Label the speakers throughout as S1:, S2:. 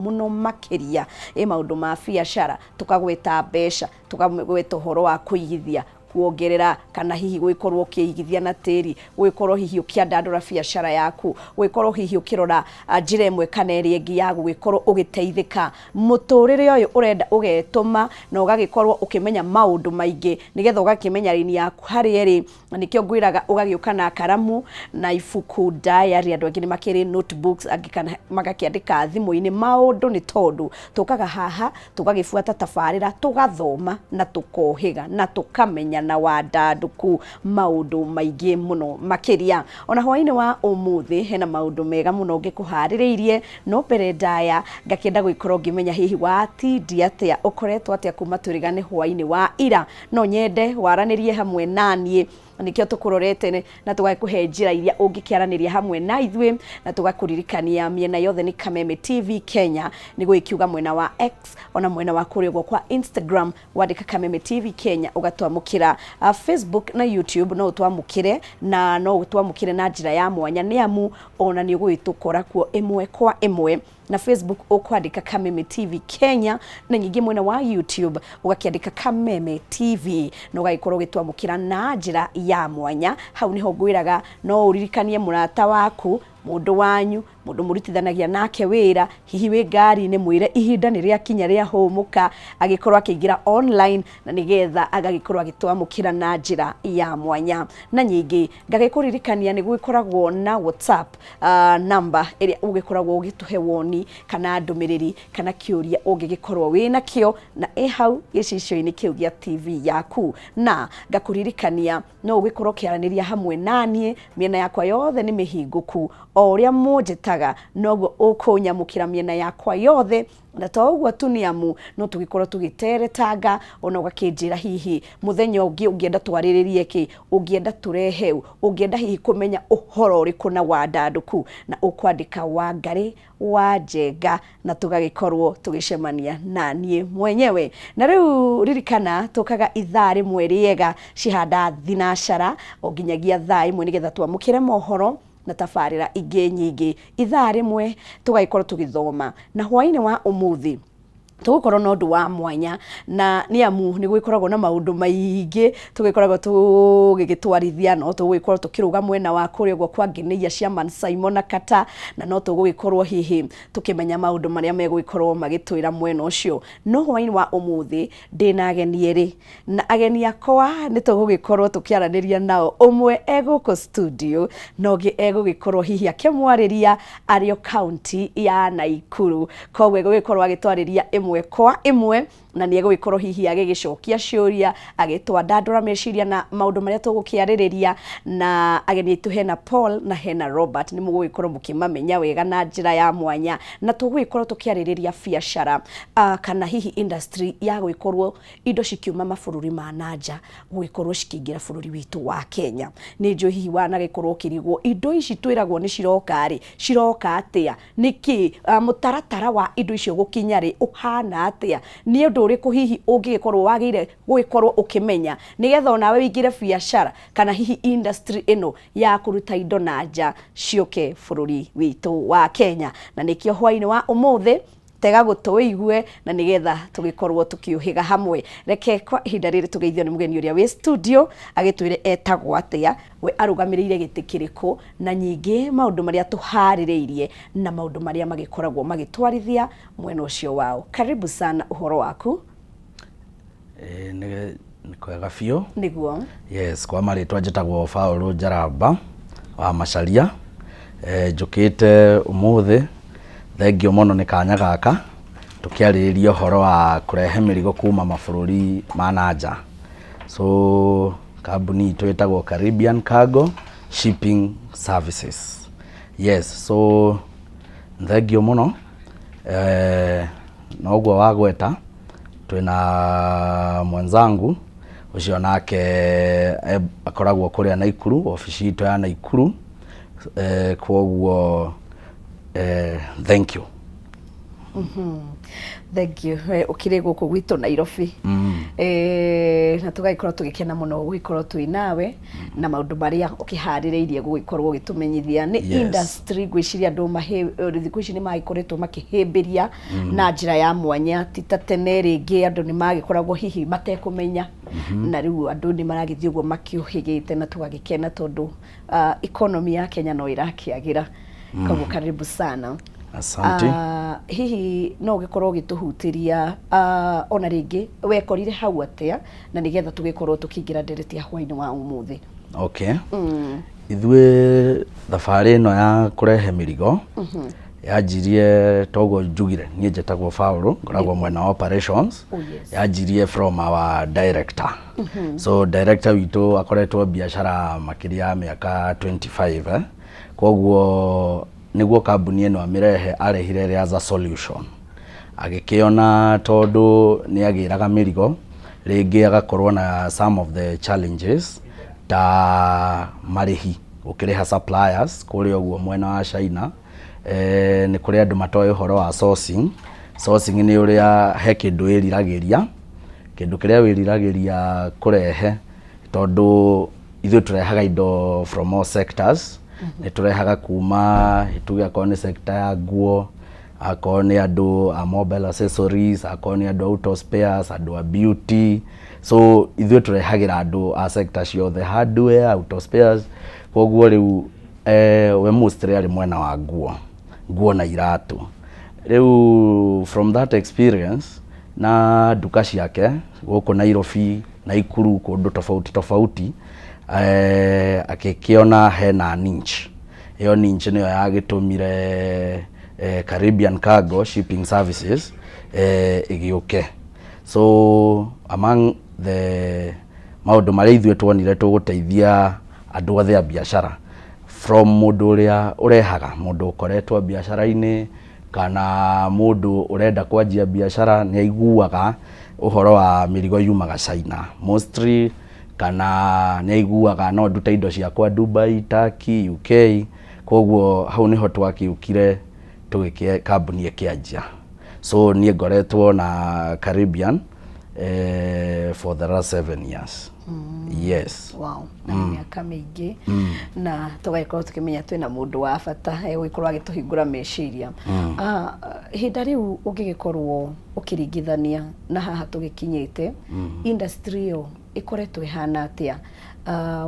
S1: Mũno makĩria ĩ maũndũ ma biacara, tũkagweta mbeca, tũkagweta ũhoro wa kũigithia, kuongerera kana hihi gũgĩkorwo ũkĩigithia na tĩri, gũgĩkorwo hihi ũkĩandandũra biacara yaku, gũgĩkorwo hihi ũkĩrora njĩra ĩmwe kana ĩrĩa ĩngĩ ya gũgĩkorwo ũgĩteithĩka. Mũtũrĩre ũyũ ũrenda ũgetũma na ũgagĩkorwo ũkĩmenya maũndũ maingĩ nĩgetha ũgakĩmenya raini yaku harĩa ĩrĩ. Na nĩkĩo ngwĩraga ũgagĩũka na karamu na ibuku, diary, andũ angĩ nĩ makĩrĩ notebooks, angĩ kana magakĩandĩka thimũ-inĩ maũndũ, nĩ tondũ tũkaga haha tũgagĩbuata tabarĩra, tũgathoma na tũkohĩga na tũkamenya na wandandũku maũndũ maingĩ mũno makĩria. Ona hwaĩ-inĩ wa ũmũthĩ hena maũndũ mega mũno ngĩkũharĩrĩirie, no mbere ndaya ngakĩenda gũgĩkorwo ngĩmenya hihi watindia atĩa, ũkoretwo atĩa kuma twĩrĩgane hwaĩ-inĩ wa ira. No nyende waranĩrie hamwe na niĩ, na nĩkĩo tũkũrorete na tũgakũhe njĩra iria ũngĩkĩaranĩria hamwe na ithuĩ, na tũgakũririkania mĩena yothe nĩ Kameme TV Kenya, nĩ gũgĩkiuga mwena wa X ona mwena wa kũrĩa ũguo kwa Instagram wandĩka Kameme TV Kenya ũgatwamũkĩra. Facebook na YouTube no ũtwamũkĩre, na no ũtwamũkĩre na njĩra ya mwanya, nĩ amu ona nĩ ũgũgĩtũkora kuo ĩmwe kwa ĩmwe. Na Facebook ũkwandĩka Kameme TV Kenya, na nyingĩ mwena wa YouTube ũgakĩandĩka Kameme TV na ũgagĩkorwo ũgĩtwamũkĩra na njĩra ya mwanya. Hau nĩho ngwĩraga no ũririkanie mũrata waku, mũndũ wanyu, mũndũ mũrutithanagia nake wĩra, hihi wĩ ngari-inĩ, mwĩre ihinda nĩ rĩakinya rĩa hũmũka, agĩkorwo akĩingĩra online na nĩgetha agagĩkorwo agĩtwamũkĩra na njĩra ya mwanya. Na nyingĩ ngagĩkũririkania nĩ gũgĩkoragwo na WhatsApp number ĩrĩa ũgĩkoragwo ũgĩtũhe woni kana ndũmĩrĩri kana kĩũria ũngĩgĩkorwo wĩ nakĩo, na ĩ hau gĩcicio-inĩ kĩu gĩa TV yaku. Na ngakũririkania no ũgĩkorwo ũkĩaranĩria hamwe naniĩ, mĩena yakwa yothe nĩ mĩhingũku, o ũrĩa mũnjĩtaga noguo ũkũnyamũkĩra mĩena yakwa yothe. Na to ũguo tu, nĩ amu no tũgĩkorwo tũgĩteretanga, ona ũgakĩnjĩra hihi mũthenya ũngĩ ũngĩenda twarĩrĩrie kĩ, ũngĩenda tũrehe ũ, ũngĩenda hihi kũmenya ũhoro ũrĩkũ na wandandũku, na ũkwandĩka Wangarĩ wa Njenga na tũgagĩkorwo tũgĩcemania na niĩ mwenyewe. Na rĩu ririkana tũkaga ithaa rĩmwe rĩega cihanda thinacara o nginyagia thaa 1 nĩgetha twamũkĩre mohoro na tabarĩra ingĩ nyingĩ. Ithaa rĩmwe tũgagĩkorwo tũgĩthoma, na hwaĩ-inĩ wa ũmũthĩ tũgũkorwo na ũndũ wa mwanya, na nĩ amu nĩ gũgĩkoragwo na maũndũ maingĩ tũgĩkoragwo tũgĩgĩtwarithia. No tũgũgĩkorwo tũkĩrũga mwena wa kũrĩa ũguo kwa Ngeneiya Chairman Simon na Kata, na no tũgũgĩkorwo hihi tũkĩmenya maũndũ marĩa megũgĩkorwo magĩtwĩra mwena ũcio. No hwaĩ-inĩ wa ũmũthĩ ndĩna ageni erĩ, na ageni akwa nĩ tũgũgĩkorwo tũkĩaranĩria nao, ũmwe e gũkũ studio na ũngĩ egũgĩkorwo hihi akĩmwarĩria arĩ o kaunti ya Naikuru. Koguo egũgĩkorwo agĩtwarĩria ĩmwe kwa ĩmwe, na nĩ egũgĩkorwo hihi agĩgĩcokia ciũria, agĩtwandandũra meciria na maũndũ marĩa tũgũkĩarĩrĩria. Na ageni aitũ hena Paul na hena Robert, nĩ mũgũgĩkorwo mũkĩmamenya wega na njĩra ya mwanya, na tũgũgĩkorwo tũkĩarĩrĩria biacara kana hihi industry ya gũgĩkorwo indo cikiuma mabũrũri ma na nja gũgĩkorwo cikĩingĩra bũrũri witũ wa Kenya. Nĩ njũĩ hihi wanagĩkorwo ũkĩrigwo indo ici twĩragwo nĩ ciroka rĩ, ciroka atĩa, nĩkĩ mũtaratara wa indo icio gũkinya rĩ ũhana atĩa, nĩ ũndũ ũrĩkũ hihi ũngĩgĩkorwo wagĩrĩire gũgĩkorwo ũkĩmenya nĩgetha onawe ũingĩre biacara kana hihi industry ĩno ya kũruta indo na nja ciũke bũrũri witũ wa Kenya. Na nĩkĩo hwaĩ-inĩ wa ũmũthĩ tega gũtũ ũigue, na nĩgetha tũgĩkorwo tũkĩũhĩga hamwe. Reke kwa ihinda rĩrĩ tũgeithio nĩ mũgeni ũrĩa wĩ studio, agĩtwĩre etagwo atĩa, we arũgamĩrĩire gĩtĩ kĩrĩkũ, na nyingĩ maũndũ marĩa tũharĩrĩirie na maũndũ marĩa magĩkoragwo magĩtwarithia mwena ũcio wao. Karibu sana, ũhoro waku?
S2: Ĩĩ, nĩ kwega biũ.
S1: Nĩguo.
S2: Yes, kwa marĩtwa njĩtagwo Paul Njaramba wa Macharia. Njũkĩte ũmũthĩ, thengiũ mũno nĩ kanya gaka tũkĩarĩrĩria ũhoro wa kũrehe mĩrigo kuma mabũrũri ma na nja. So kambuni itũ ĩtagwo Caribbean Cargo Shipping Services. Yes, so thengiũ mũno. Na ũguo wagweta, twĩna mwenzangu ũcio nake akoragwo kũrĩa Naikuru, obici itũ ya Naikuru. Kwoguo thank you.
S1: Thank you. We ũkĩrĩ gũkũ gwitũ Nairobi. Na tũgagĩkorwo tũgĩkena mũno gũgĩkorwo twĩ nawe na maũndũ marĩa ũkĩharĩrĩirie gũgĩkorwo ũgĩtũmenyithia nĩ industry. Ngwĩciria andũ thikũ ici nĩ magĩkoretwo makĩhĩmbĩria na njĩra ya mwanya, ti ta tene rĩngĩ andũ nĩ magĩkoragwo hihi matekũmenya, na rĩu andũ nĩ maragĩthiĩ ũguo makĩũhĩgĩte, na tũgagĩkena tondũ economy ya Kenya no ĩrakĩagĩra. Koguo karibu sana.
S2: Asante.
S1: Hihi no ũgĩkorwo ũgĩtũhutĩria ona rĩngĩ wekorire hau atĩa, na nĩgetha tũgĩkorwo tũkĩingĩra ndereti ya hwainĩ wa ũmũthĩ?
S2: Okay. Ithuĩ thabarĩ ĩno ya kũrehe mĩrigo yanjirie toguo njugire, niĩ njĩtagwo Paul, ngoragwo mwena wa operations. Yanjirie from our director. So director witũ akoretwo biacara makĩria ya mĩaka 25, eh? Koguo nĩguo kambuni ĩno amĩrehe, arehire ĩrĩ as a solution. Agĩkĩona tondũ nĩ agĩraga mĩrigo, rĩngĩ agakorwo na some of the challenges ta marĩhi, gũkĩrĩha suppliers kũrĩa ũguo mwena wa China. Nĩ kũrĩ andũ matoĩ ũhoro wa sourcing. Sourcing nĩ ũrĩa he kĩndũ wĩriragĩria, kĩndũ kĩrĩa wĩriragĩria kũrehe, tondũ ithuĩ tũrehaga indo from all sectors. Nĩ tũrehaga kuma, tuge akorwo nĩ sector ya nguo, akorwo nĩ andũ a mobile accessories, akorwo nĩ andũ a auto spares, andũ a beauty. So ithuĩ tũrehagĩra andũ a sector ciothe, hardware, auto spares. Koguo rĩu we mostly arĩ mwena wa nguo, nguo na iratũ. Rĩu from that experience na nduka ciake gũkũ Nairobi, Naikuru, kũndũ tofauti tofauti, akĩkĩona hena niche. Ĩyo niche nĩyo yagĩtũmire Caribbean Cargo Shipping Services ĩgĩũke. So among the maũndũ marĩa ithuĩ tuonire tũgũteithia andũ othe a biacara, from mũndũ ũrĩa ũrehaga, mũndũ ũkoretwo biacara-inĩ kana mũndũ ũrenda kwanjia biacara, nĩ aiguaga ũhoro wa mĩrigo yumaga China mostly, kana nĩ aiguaga no ndute indo ciakwa Dubai, Turkey, UK. Koguo hau nĩho twakĩũkire tũgĩkĩ kambuni ĩkĩanjia. So niĩ ngoretwo na Caribbean for the last 7 years, yes.
S1: Wow, na nĩ mĩaka mĩingĩ, na tũgagĩkorwo tũkĩmenya twĩna mũndũ wa bata egũgĩkorwo agĩtũhingũra meciria. Ihinda rĩu ũngĩgĩkorwo ũkĩringithania na haha tũgĩkinyĩte, industry ĩyo ĩkoretwo ĩhana atĩa?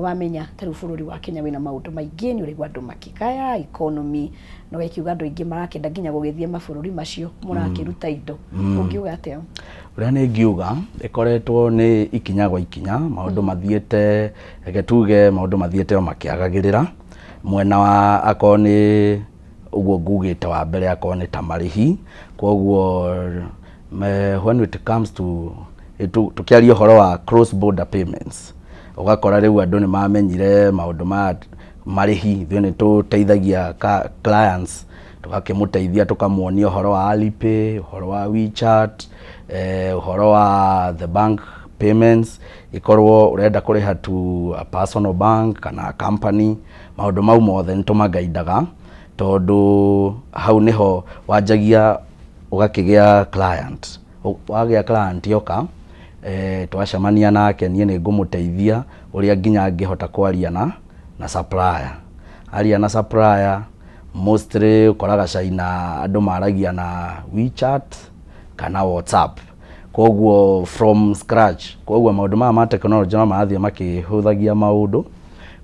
S1: Wamenya ta rĩu bũrũri wa Kenya wĩna maũndũ maingĩ, nĩ ũraigua andũ makĩgaya economy, na ũgakiuga andũ aingĩ marakĩenda nginya gũgĩthiĩ mabũrũri macio mũrakĩruta indo. Ũngiuga atĩa?
S2: Ũrĩa nĩ ngiuga, ĩkoretwo nĩ ikinya gwa ikinya, maũndũ mathiĩte, reke tuge maũndũ mathiĩte o makĩagagĩrĩra. Mwena wa akorwo nĩ ũguo ngugĩte wa mbere, akorwo nĩ ta marĩhi, koguo when it comes to tũkĩaria ũhoro wa cross border payments, ũgakora rĩu andũ nĩ mamenyire maũndũ ma marĩhi. Ithuĩ nĩ tũteithagia clients, tũgakĩmũteithia, tũkamuonia ũhoro wa Alipay, ũhoro wa WeChat, ũhoro wa the bank payments, ikorwo ũrenda kũrĩha to a personal bank kana a company. Maũndũ mau mothe nĩ tũmagaindaga, tondũ hau nĩho wanjagia ũgakĩgĩa client. Wagĩa client yoka, twacemania nake, niĩ nĩ ngũmũteithia ũrĩa nginya angĩhota kwaria na supplier. Aria na supplier, mostly ũkoraga China andũ maragia na WeChat kana WhatsApp, koguo from scratch. Koguo maũndũ maya ma technology no marathiĩ makĩhũthagia maũndũ.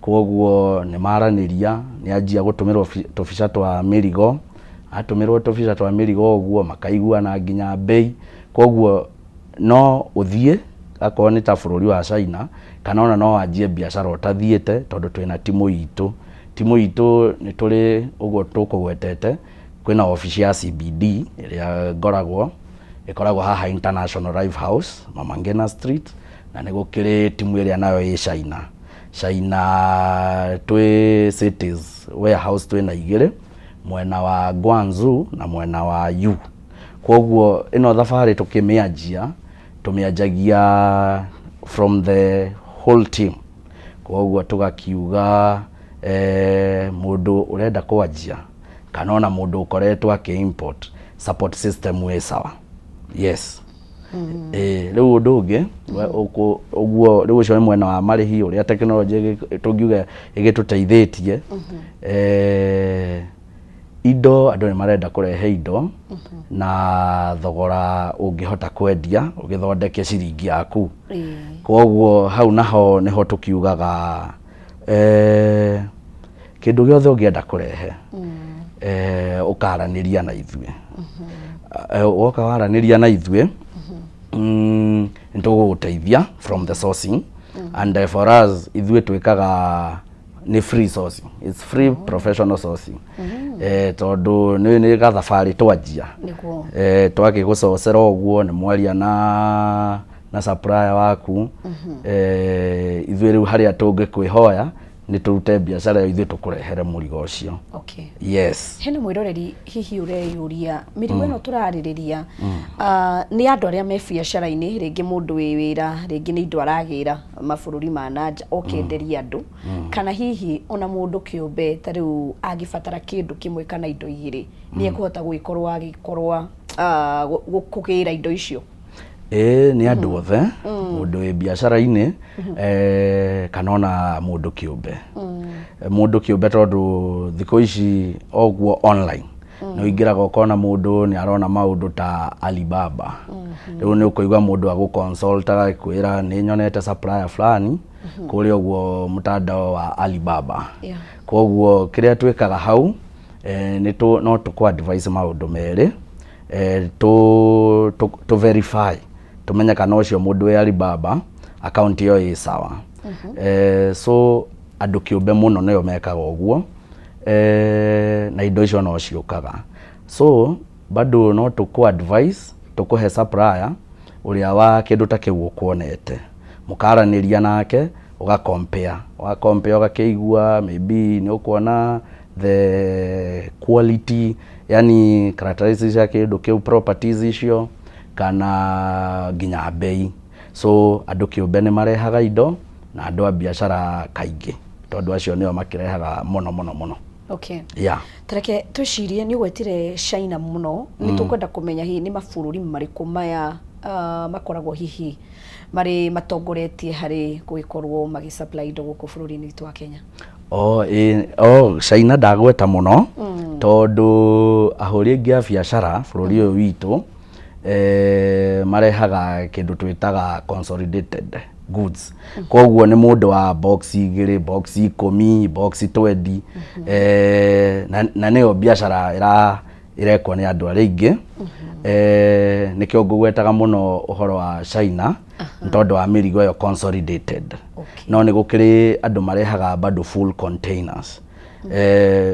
S2: Koguo nĩ maranĩria, nĩ anjia gũtũmĩrwo tũbica twa mĩrigo, atũmĩrwo tũbica twa mĩrigo ũguo makaiguana nginya bei. Koguo no ũthiĩ akorwo nĩ ta bũrũri wa China, kana ona no wanjie biacara ũtathiĩte, tondũ twĩna timu itũ. Timu itũ nĩ tũrĩ ũguo tũkũgwetete, kwĩna obici ya CBD ĩrĩa ngoragwo, ĩkoragwo haha International Live House, Mama Ngina Street, na nĩ gũkĩrĩ timu ĩrĩa nayo ĩ China. China twĩ cities warehouse twĩna igĩrĩ, mwena wa Guangzhou na mwena wa Yu. Koguo ĩno thabarĩ tũkĩmĩanjia, tũmĩanjagia from the whole team. Koguo tũgakiuga mũndũ ũrenda kwanjia kana ona mũndũ ũkoretwo akĩ import support system wĩ sawa. Yes. Ĩĩ, rĩu ũndũ ũngĩ ũguo rĩu ũcio nĩ mwena wa marĩhi ũrĩa tekinoronjĩ tũngiuga ĩgĩtũteithĩtie. Indo andũ nĩ marenda kũrehe indo na thogora ũngĩhota kwendia ũgĩthondeke ciringi yaku. Koguo hau naho nĩho tũkiugaga kĩndũ gĩothe ũngĩenda kũrehe ũkaranĩria na ithuĩ. Woka waranĩria na ithuĩ, nĩ tũgũgũteithia from the sourcing, and for us ithuĩ twĩkaga nĩ free sourcing, it's free professional sourcing, tondũ nĩ gathabarĩ twanjia. Twagĩgũcocera ũguo nĩ mwaria na supplier waku, ithuĩ rĩu harĩa tũngĩkwĩhoya nĩ tũrute biacara ĩyo, ithuĩ tũkũrehere mũrigo ũcio. Yes.
S1: Hena mwĩroreri hihi ũreyũria mĩrigo ĩno tũrarĩrĩria, nĩ andũ arĩa me biacara-inĩ, rĩngĩ mũndũ wĩ wĩra, rĩngĩ nĩ indo aragĩra mabũrũri ma nanja okenderia andũ, kana hihi ona mũndũ kĩũmbe ta rĩu angĩbatara kĩndũ kĩmwe kana indo igĩrĩ, nĩ ekũhota gũgĩkorwo agĩkorwo kũgĩra indo icio?
S2: Ĩĩ, nĩ andũ othe, mũndũ wĩ biacara-inĩ kana ona mũndũ kĩũmbe. Mũndũ kĩũmbe tondũ thikũ ici oguo online nĩ ũingĩraga ũkona mũndũ nĩ arona maũndũ ta Alibaba. Rĩu nĩ ũkũigua mũndũ agũ consult agagĩkwĩra nĩ nyonete supplier fulani kũrĩa ũguo mtandao wa Alibaba. Koguo kĩrĩa twĩkaga hau, nĩ tũ no tũkũ advise maũndũ merĩ, tũ verify tũmenye kana ũcio mũndũ wĩ Alibaba account ĩyo ĩ sawa. So andũ kĩũmbe mũno nĩo mekaga ũguo, na indo icio no ciũkaga. So bado no tũkũ advise tũkũhe supplier ũrĩa wa kĩndũ ta kĩu ũkuonete, mũkaranĩria nake, ũga compare, wa compare ũgakĩigua maybe nĩ ũkuona the quality, yani characteristics cia kĩndũ kĩu, properties icio, kana nginya bei. So andũ kĩũmbe nĩ marehaga indo na andũ a biacara kaingĩ, tondũ acio nĩo makĩrehaga mũno mũno mũno.
S1: Tareke twĩcirie, nĩ ũgwetire China mũno, nĩ tũkwenda kũmenya hihi nĩ mabũrũri marĩkũ maya makoragwo hihi marĩ matongoretie harĩ gũgĩkorwo magĩ supply indo gũkũ bũrũri-inĩ witũ wa Kenya.
S2: Oh, ĩ, oh, China ndagweta mũno tondũ ahũri aingĩ a biacara bũrũri ũyũ witũ marehaga kĩndũ twĩtaga consolidated goods. Koguo nĩ mũndũ wa box 2, box 10, box 20, na nĩyo biacara ĩrekwo nĩ andũ arĩa aingĩ. Nĩkĩo ngũgwetaga mũno ũhoro wa China nĩ tondũ wa mĩrigo ĩyo consolidated. No nĩ gũkĩrĩ andũ marehaga bado full containers.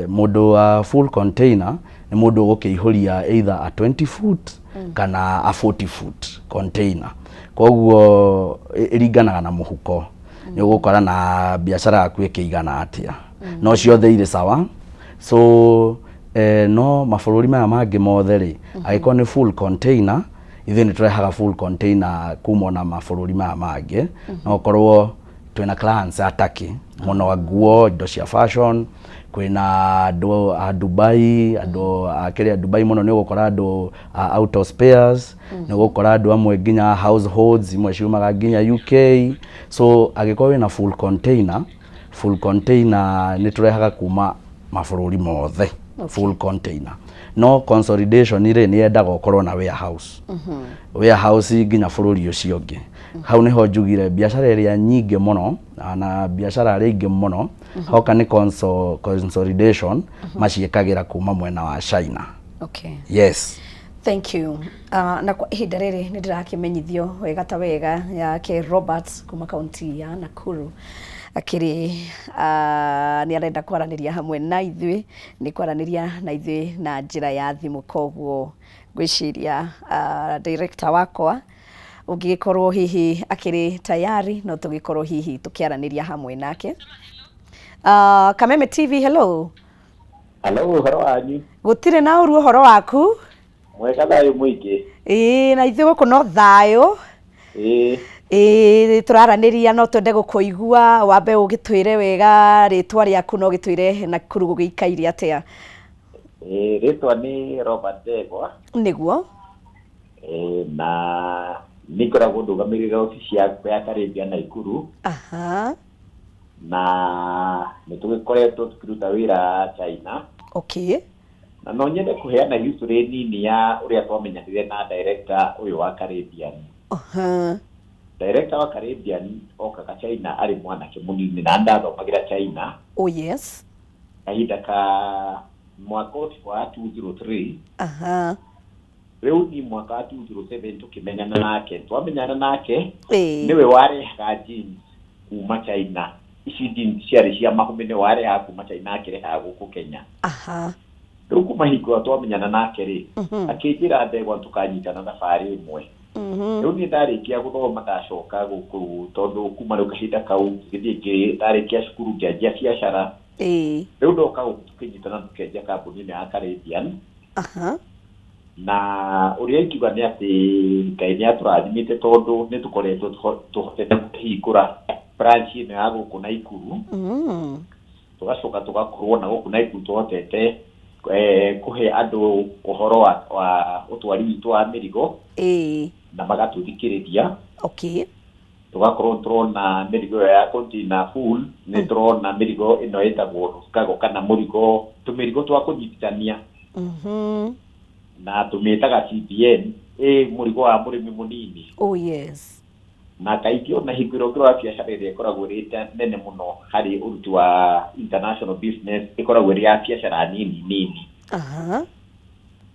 S2: Mũndũ wa full container nĩ mũndũ ũgũkĩihũria either a 20 foot kana a 40 foot container. Koguo ĩringanaga na mũhuko, nĩ ũgũkora na biacara yaku ĩkĩigana atĩa, no ciothe irĩ sawa. So no mabũrũri maya mangĩ mothe rĩ, angĩkorwo nĩ full container, ithuĩ nĩ tũrehaga full container kuma ona mabũrũri maya mangĩ. No ũkorwo twĩna clients a Turkey mũno, a nguo, indo cia fashion, kwĩna andũ a Dubai, andũ a kĩrĩa Dubai mũno, nĩ ũgũkora andũ a auto spares, nĩ ũgũkora andũ amwe nginya households imwe ciumaga nginya UK. So angĩkorwo wĩna full container, full container nĩ tũrehaga kuma mabũrũri mothe full container. No consolidation rĩ, nĩ yendaga ũkorwo na warehouse, warehouse nginya bũrũri ũcio ũngĩ. Hau nĩho njugire biacara ĩrĩa nyingĩ mũno na biacara arĩa aingĩ mũno hoka nĩ consolidation maciĩkagĩra kuma mwena wa China. Yes.
S1: Thank you. Na kwa ihinda rĩrĩ nĩ ndĩrakĩmenyithio wega ta wega yake Robert kuma kaunti ya Nakuru akĩrĩ nĩ arenda kwaranĩria hamwe na ithuĩ, nĩ kwaranĩria na ithuĩ na njĩra ya thimũ. Koguo ngwĩciria director wakwa ũngĩgĩkorwo hihi akĩrĩ tayari, no tũgĩkorwo hihi tũkĩaranĩria hamwe nake. Kameme TV, hello.
S3: Hello, ũhoro wanyu?
S1: Gũtirĩ na ũru, ũhoro waku?
S3: Mwega, thayũ mũingĩ.
S1: Ĩĩ, na ithuĩ gũkũ no thayũ. Ĩĩ, tũraranĩria no twende gũkũigua, wambe ũgĩtwĩre wega rĩtwa rĩaku na ũgĩtwĩre Nakuru gũgĩikaire atĩa.
S3: Rĩtwa nĩ Robert Ndegwa.
S1: Nĩguo.
S3: Na nĩ ngoragwo ndũgamĩrĩire obici ya Caribbean Naikuru. Na nĩ tũgĩkoretwo tũkĩruta wĩra China. Na no nyende kũheana history nini ya ũrĩa twamenyanire na director ũyũ wa Caribbean. Director wa Caribbean okaga China arĩ mwanake mũnini na ndathomagĩra China.
S1: Oh yes.
S3: Kahinda ka mwaka ũcio wa 203. Rĩu ni mwaka wa 207 tũkĩmenyana nake. Twamenyana nake nĩwe warehaga jeans kuma China. Ici jeans ciarĩ cia mahũmĩ nĩwe warehaga kuma China akĩrehaga gũkũ Kenya. Rĩu kuma hingo ĩyo twamenyana nake rĩ, akĩnjĩra ndegwa tũkanyitana thabarĩ ĩmwe. Rĩu niĩ ndarĩkia gũthoma ndacoka gũkũ tondũ kuma rĩu kahinda kau ngĩthiĩ ndarĩkia cukuru ngĩanjia biacara. Rĩu ndoka gũkũ tũkĩnyitana tũkĩanjia kambuni ĩno ya Caribbean. Na ũrĩa ingiuga nĩ atĩ Ngai nĩ atũrathimĩte tondũ nĩ tũkoretwo tũhotete kũhingũra branch ĩno ya gũkũ Naikuru. Tũgacoka tũgakorwo na gũkũ Naikuru tũhotete kũhe andũ ũhoro wa ũtwari witũ wa mĩrigo. Na magatũthikĩrĩria. Tũgakorwo tũrona mĩrigo ĩyo ya container full, nĩ tũrona mĩrigo ĩno ĩtagwo cargo kana mũrigo, tũmĩrigo twa kũnyitithania. Na tũmĩtaga CBN, mũrigo wa mũrĩmi mũnini.
S1: Oh yes.
S3: Na kaingĩ ona hingo ĩrĩa ũngĩrora biacara ĩrĩa ĩkoragwo ĩrĩ nene mũno harĩ ũruti wa international business ĩkoragwo ĩrĩ ya biacara nini nini.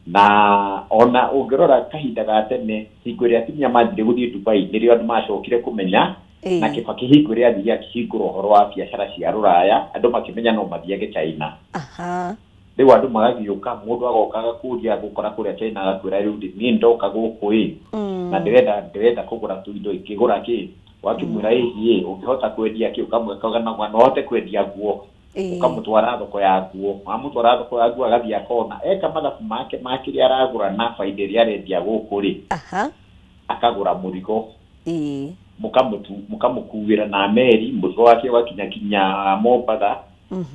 S3: Na ona ũngĩrora kahinda ga tene hingo ĩrĩa atumia manjire gũthiĩ Dubai nĩrĩo andũ macokire kũmenya. Na Kibaki hingo ĩrĩa athire akĩhingũra ũhoro wa biacara cia rũraya andũ makĩmenya no mathiage China. Rĩu andũ magagĩũka mũndũ agoka agakũria gũkora kũrĩa China agakwĩra rĩu niĩ ndoka gũkũ ĩ na ndĩrenda kũgũra tũindo ingĩgũra kĩ wakĩmwĩra ĩhiĩ ũngĩhota kwendia kĩ ũkamwĩka no ũhote kwendia nguo ũkamũtwara thoko ya nguo wamũtwara thoko ya nguo agathiĩ akona eka mathabu make ma kĩrĩa aragũra na baida ĩrĩa arendia gũkũ rĩ akagũra mũrigo mũkamũkuĩra na meri mũrigo wake ũgakinya kinya Mombatha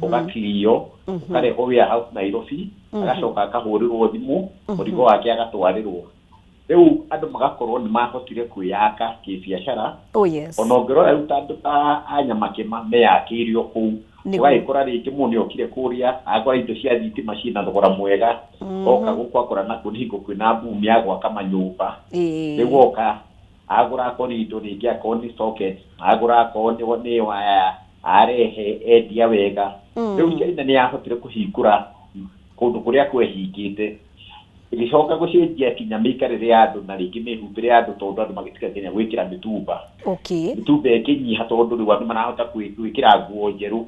S3: ũgakirio ũkarehwo warehouse Nairobi agacoka akahũrĩrwo thimũ mũrigo wake agatwarĩrwo rĩu andũ magakorwo nĩ mahotire kwĩyaka kĩbiacara.
S1: Oh yes.
S3: Ona ũngĩrora rĩu ta andũ ta a Nyamakĩma meyakĩire o kũu ũgagĩkora rĩngĩ mũndũ nĩ okire kũrĩa agora indo cia thitima ciĩna thogora mwega oka gũkũ akora nakuo nĩ hingo kwĩna boom ya gwaka manyũmba rĩu oka agũra akorwo nĩ indo rĩngĩ akorwo nĩ socket agũra akorwo nĩ waya arehe endia wega. Rĩu China nĩ yahotire kũhingũra kũndũ kũrĩa kwehingĩte ĩgĩcoka gũcenjia kinya mĩikarĩre ya andũ na rĩngĩ mĩhumbĩre ya andũ tondũ andũ magĩtiga nginya gwĩkĩra mĩtumba. Mĩtumba ĩkĩnyiha tondũ rĩu andũ marahota gwĩkĩra nguo njerũ.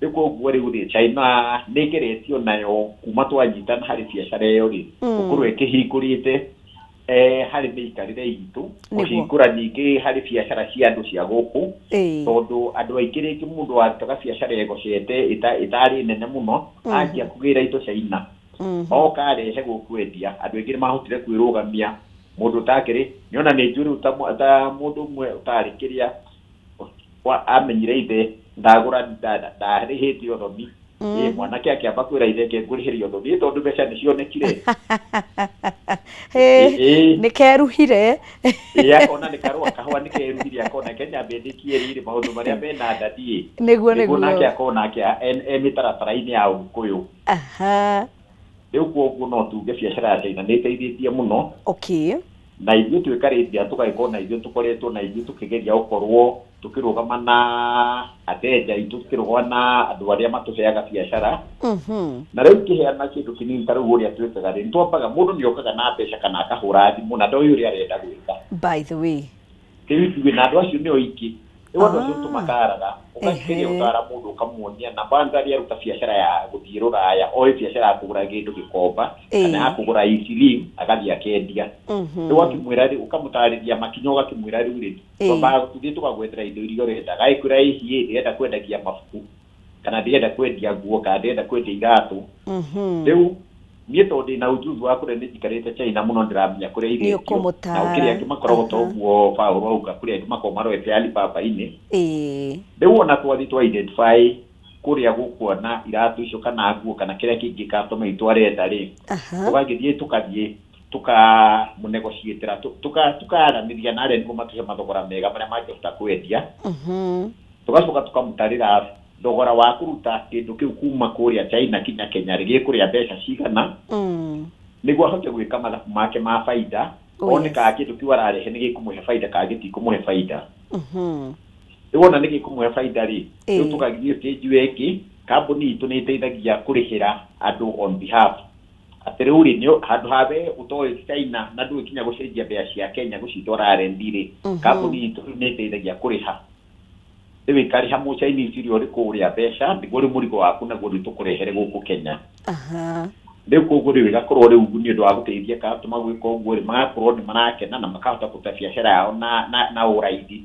S3: Rĩu koguo rĩu rĩ China nĩ ĩgeretio nayo kuma twanyitana harĩ biacara ĩyo rĩ gũkorwo ĩkĩhingũrĩte harĩ mĩikarĩre itũ kũhingũra ningĩ harĩ biacara cia andũ cia gũkũ tondũ andũ aingĩ rĩngĩ mũndũ warutaga biacara ĩgocete ĩtarĩ nene mũno anjia kũgĩra indo China oka arehe gũkwendia andũ aingĩ nĩ mahotire kwĩrũgamia mũndũ ũtakĩrĩ nĩona nĩ njũĩ rĩu ta mũndũ ũmwe ũtarĩ kĩrĩa amenyire ithe ndagũra ndarĩhĩte ũthoni mwanake akĩamba kwĩra ithe ke ngũrĩhĩria ũthoni tondũ mbeca nĩ cionekire
S1: nĩ keruhire
S3: akona nĩ karũa kahũa nĩ keruhire akona Kenya mbĩndĩkie rĩrĩ maũndũ marĩa mena ndadi
S1: nĩguo
S3: nake akona ake e mĩtaratara-inĩ ya Ũgĩkũyũ. Rĩu koguo no tuge biacara ya China nĩ ĩteithĩtie mũno. Na ithuĩ twĩ Caribbean tũgagĩkorwo na ithuĩ tũkoretwo na ithuĩ tũkĩgeria gũkorwo tũkĩrũgama na ateja aitũ tũkĩrũgama na andũ arĩa matũheaga biacara. Na rĩu ngĩheana kĩndũ kĩnini ta rĩu ũrĩa twĩkaga rĩ nĩtwambaga mũndũ nĩ okaga na mbeca kana akahũra thimũ na ndoĩ ũrĩa arenda gwĩka.
S1: By the way.
S3: Rĩu ithuĩ na andũ acio nĩo aingĩ rĩu andũ acio tũmataraga ũgakĩgeria gũtara mũndũ ũkamuonia na kwanza arĩa aruta biacara ya gũthiĩ rũraya oĩ biacara ya kũgũra kĩndũ gĩkomba kana ya kũgũra Easy agathiĩ akendia. Rĩu ũgakĩmwĩra rĩ ũkamũtarĩria makinya ũgakĩmwĩra rĩu rĩ twambaga tũthiĩ tũgagwethera indo iria ũrenda agagĩkwĩra ĩhiĩ ndĩrenda kwendagia mabuku kana ndĩrenda kwendia nguo kana ndĩrenda kwendia iratũ. Rĩu niĩ tondũ ndĩna ujuzi wa kũrĩa nĩ njikarĩte China mũno ndĩramenya kũrĩa irendio na gũkĩrĩ angĩ makoragwo ta ũguo Paul auga kũrĩ angĩ makoragwo marorete Alibaba-inĩ. Rĩu ona twathiĩ twa identify Kũrĩa gũkuona iratũ icio kana nguo kana kĩrĩa kĩngĩ customer witũ arenda rĩ, tũgagĩthiĩ tũkathiĩ tũkamũnegotiatĩra, tũkaranĩria na arĩa nĩguo matũhe mathogora mega marĩa mangĩhota kwendia. Tũgacoka tũkamũtarĩra thogora wa kũruta kĩndũ kĩu kuma kũrĩa China kinya Kenya rĩ, gĩkũrĩa mbeca cigana, nĩguo ahote gwĩka mathabu make ma baida, one kana kĩndũ kĩu ararehe nĩ gĩkũmũhe baida kana gĩtikũmũhe baida. Rĩu wona nĩ gĩkũmũhe baida rĩ, rĩu tũgagĩthiĩ stage ĩyo ĩngĩ. Kambuni itũ nĩ ĩteithagia kũrĩhĩra andũ on behalf, atĩ rĩu rĩ, nĩ handũ ha we ũtoĩ China na ndũĩ kinya gũcenjia mbeca cia Kenya gũcitwara RMB rĩ, kambuni itũ rĩu nĩ ĩteithagia kũrĩha. Rĩu ĩkarĩha mũ Chinese ũrĩa ũrĩ kũrĩa mbeca nĩguo rĩu mũrigo waku naguo rĩu tũkũrehere gũkũ Kenya. Rĩu koguo rĩu ĩgakorwo rĩu nĩ ũndũ wa gũteithia customer gwĩka ũguo rĩ, magakorwo nĩ marakena na makahota kũruta biacara yao na ũraithi.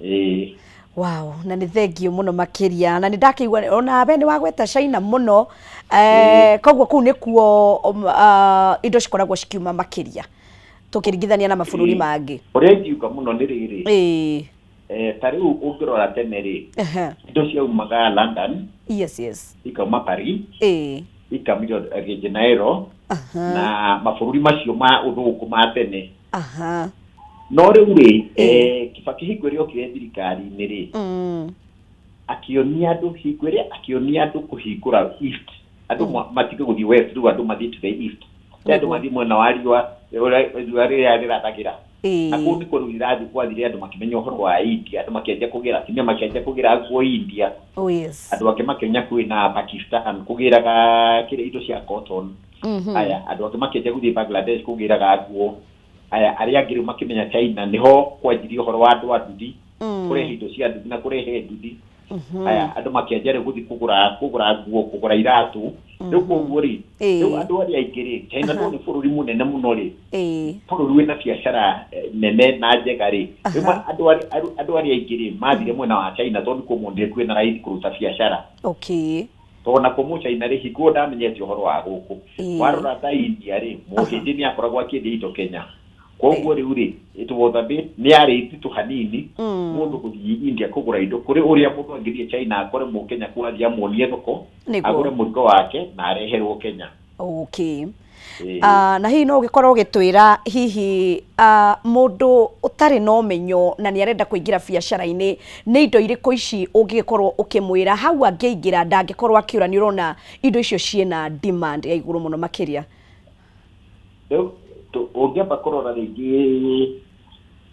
S3: Ĩĩ.
S1: Wow, na nĩ thengiũ mũno makĩria, na nĩ ndakĩigua ona we nĩ wagweta China mũno, eh, koguo kũu nĩkuo indo cikoragwo cikiuma makĩria tũkĩringithania na mabũrũri mangĩ.
S3: Ũrĩa ingiuga mũno nĩ rĩrĩ, ta rĩu ũngĩrora tene rĩ, indo ciaumaga London, ikauma Paris, ikauma Rio de Janeiro na mabũrũri macio ma ũthũngũ ma tene. No rĩu rĩ, Kibaki hingo ĩrĩa okire thirikari-inĩ rĩ, akĩonia andũ, hingo ĩrĩa akĩonia andũ kũhingũra east, andũ matige gũthiĩ west, rĩu andũ mathiĩ to the east. Rĩ andũ mathiĩ mwena wa riũa, ũrĩa riũa rĩrĩa rĩrathagĩra. Na kũu nĩkuo rĩu irathiĩ kwathire andũ makĩmenya ũhoro wa India, andũ makĩanjia kũgĩra, atumia makĩanjia kũgĩra nguo India. Andũ angĩ makĩmenya kwĩna Pakistan kũgĩraga kĩrĩa indo cia cotton. Aya, andũ angĩ makĩanjia gũthiĩ Bangladesh kũgĩraga nguo. Aya, arĩa angĩ rĩu makĩmenya China nĩho kwanjirie ũhoro wa andũ a nduthi, kũrehe indo cia nduthi na kũrehe nduthi. Aya, andũ makĩanjia rĩu gũthiĩ kũgũra nguo, kũgũra iratũ. Rĩu koguo rĩ, rĩu andũ arĩa aingĩ rĩ, China tondũ nĩ bũrũri mũnene mũno rĩ, bũrũri wĩna biacara nene na njega rĩ, rĩu andũ arĩa aingĩ rĩ, mathire mwena wa China tondũ nĩkuo monire kwĩna raithi kũruta biacara. Tondũ nakuo mũchaina rĩ, hingo ĩyo ndamenyete ũhoro wa gũkũ. Warora ta India rĩ, mũhĩndĩ nĩ akoragwo akĩendia indo Kenya. Koguo rĩu rĩ, it was a bit, nĩ yarĩ nditũ hanini mũndũ gũthiĩ India kũgũra indo kũrĩ ũrĩa mũndũ angĩthiĩ China akore mũkenya kuo athiĩ amuonie thoko, agũre mũrigo wake na areherwo Kenya.
S1: Na hihi no ũgĩkorwo ũgĩtwĩra hihi mũndũ ũtarĩ na ũmenyo na nĩ arenda kũingĩra biacara-inĩ, nĩ indo irĩkũ ici ũngĩgĩkorwo ũkĩmwĩra hau angĩingĩra ndangĩkorwo akĩũra, nĩ ũrona indo icio ciĩna demand ya igũrũ mũno makĩria?
S3: Rĩu ũngĩamba kũrora rĩngĩ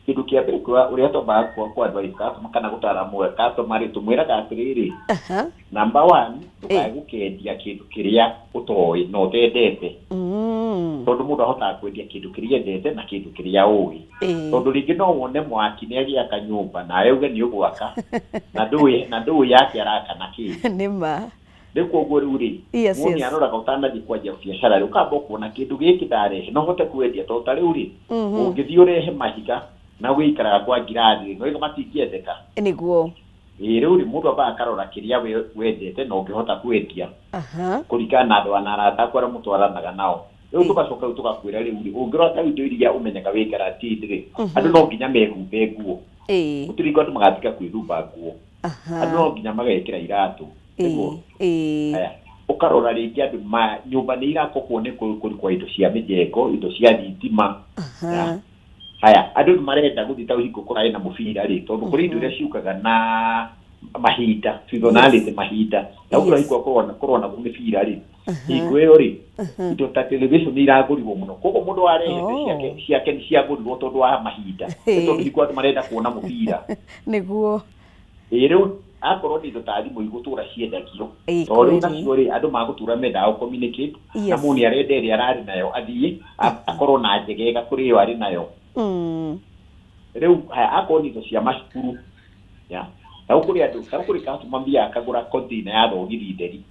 S3: kĩndũ kĩa mbere ũrĩa twambaga kũ advise customer kana gũtara customer rĩ, tũmwĩraga atĩrĩrĩ, number one, ndũkae gũkendia kĩndũ kĩrĩa ũtoĩ na ũtendete, tondũ mũndũ ahotaga kwendia kĩndũ kĩrĩa endete na kĩndũ kĩrĩa ũĩ. Tondũ rĩngĩ no wone mwaki nĩ agĩaka nyũmba nawe uge nĩ ũgwaka na ndũĩ yake araka na kĩ.
S1: Nĩ ma.
S3: Rĩu koguo rĩu rĩ, mũndũ nĩ aroraga ũtanathiĩ kwanjia biacara rĩ, ũkamba ũkona kĩndũ gĩkĩ ndarehe no hote kwendia. Tondũ ta rĩu rĩ, ũngĩthiĩ ũrehe mahiga na wĩikaraga kwa ngirathi rĩ, no matingĩendeka. Ĩĩ, rĩu rĩ, mũndũ ambaga akarora kĩrĩa we wendete na ũngĩhota kwendia kũringana na andũ na arata aku arĩa mũtwaranaga nao. Rĩu tũgacoka rĩu tũgakwĩra rĩu rĩ, ũngĩrora ta indo iria ũmenyaga wĩ guaranteed rĩ, andũ no nginya mehumbe nguo. Gũtirĩ hingo andũ magatiga kwĩhumba nguo. Andũ no nginya magekĩra iratũ, nĩguo. Aya, ũkarora rĩngĩ andũ ma nyũmba nĩ irakwo nĩ kũrĩ kwa indo cia mĩjengo, indo cia thitima. Haya, andũ nĩ marenda gũthiĩ ta hingo kũrarĩ na mũbira rĩ, tondũ kũrĩ indo iria ciũkaga na mahinda, seasonality, mahinda na ũkũra. Hingo kũrona mĩbira rĩ, hingo ĩyo rĩ, indo ta television nĩ iragũrirwo mũno, koguo mũndũ warehete ciake nĩ ciagũrirwo tondũ wa mahinda. Nĩ tondũ hingo andũ marenda kuona mũbira. Ĩĩ, rĩu akorwo nĩ indo ta thimũ igũtũra ciendagio, tondũ rĩu nacio rĩ, andũ magũtũra mendaga gũ communicate na mũndũ nĩ arenda ĩrĩa ararĩ nayo athiĩ akorwo na njegega kũrĩ ĩyo arĩ nayo. Rĩu haya, akorwo nĩ indo cia macukuru ya ta kũrĩ andũ, ta kũrĩ customer mbia akagũra container ya thogithi theri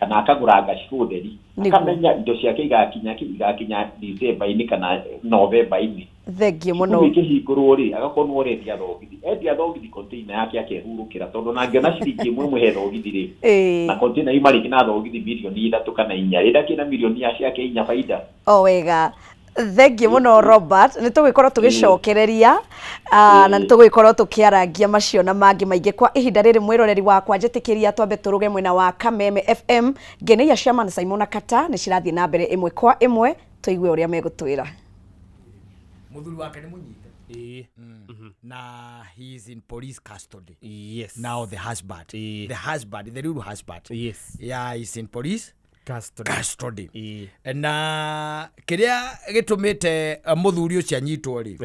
S3: kana akagũra ngacibũ theri, akamenya indo ciake igakinya December-inĩ kana November-inĩ.
S1: Thengiũ mũno.
S3: Cukuru ikĩhingũrwo rĩ, agakorwo nĩ ũrendia thogithi, endia thogithi container yake akehurũkĩra, tondũ ona angĩona ciringi ĩmwe ĩmwe he thogithi rĩ, na container yuma rĩngĩ na thogithi mirioni 3 kana 4 rĩ, ndakĩna mirioni ya ciake 4 baida.
S1: O wega. Thengiũ mũno Robert, nĩ tũgũgĩkorwo tũgĩcokereria na nĩ tũgũgĩkorwo tũkĩarangia macio na mangĩ maingĩ. Kwa ihinda rĩrĩ mwĩroreri wakwa, njĩtĩkĩria twambe tũrũge mwena wa Kameme FM. Ngeneia Chairman Simon Kata nĩ cirathiĩ na mbere ĩmwe kwa ĩmwe, tũigue ũrĩa megũtwĩra.
S4: Muthuri wake nĩ mũnyite na he is in police custody. Now the husband, the husband, the real husband, yeah, is in police
S5: custody.
S4: Custody. Na kĩrĩa gĩtũmĩte mũthuri ũcio anyitwo rĩ,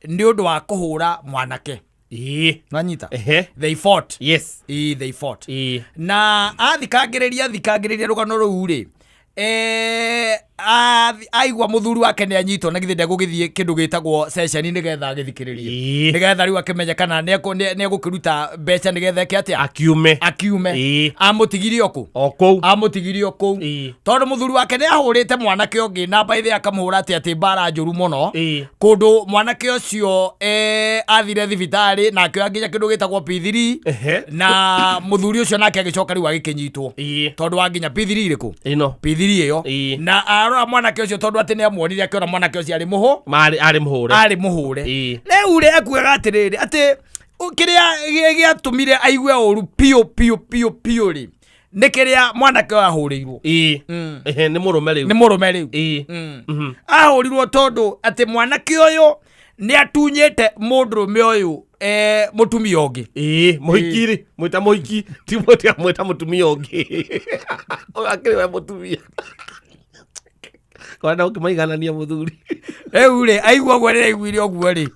S4: nĩ ũndũ wa kũhũra mwanake. Nwanyita? They fought. They fought. Na athikangĩrĩria rũgano rũu rĩ, aigua mũthuri wake nĩ anyitwo, na githĩ ndegũgĩthiĩ kĩndũ gĩtagwo session nĩgetha agĩthikĩrĩrie, nĩgetha rĩu akĩmenye kana nĩ egũkĩruta mbeca nĩgetha eke atĩa?
S5: Akiume.
S4: Akiume. Amũtigirie o kũ?
S5: O kũu.
S4: Amũtigirie o kũu. Tondũ mũthuri wake nĩ ahũrĩte mwanake ũngĩ na baithe akamũhũra atĩ mbara njũru mũno, kũndũ mwanake ũcio athire thibitarĩ na akĩoya nginya kĩndũ gĩtagwo P3. Na mũthuri ũcio nake agĩcoka rĩu agĩkĩnyitwo tondũ wa nginya P3 ĩrĩkũ?
S5: Ĩno.
S4: P3 ĩyo. Na arora mwanake ũcio, tondũ atĩ nĩ amuonire, akĩona mwanake ũcio arĩ mũhũ.
S5: Marĩ arĩ mũhũre.
S4: Arĩ mũhũre. Rĩu rĩ, ekugaga atĩrĩrĩ, atĩ kĩrĩa gĩatũmire aigue ũru piũ piũ piũ piũ rĩ, nĩ kĩrĩa mwanake ũyũ ahũrĩirwo.
S5: Ehe, nĩ mũrũme rĩu.
S4: Nĩ mũrũme rĩu. Ahũrirwo tondũ atĩ mwanake ũyũ nĩ atunyĩte mũndũrũme ũyũ mũtumia ũngĩ.
S5: Mũhiki rĩ, mwĩta mũhiki, ti mwĩta, mwĩta mũtumia ũngĩ. Ũyũ akĩrĩ we mũtumia. Kwenda ũkĩmaiganania mũthuri.
S4: Rĩu rĩ, aigua ũguo, rĩrĩa aiguire ũguo rĩ,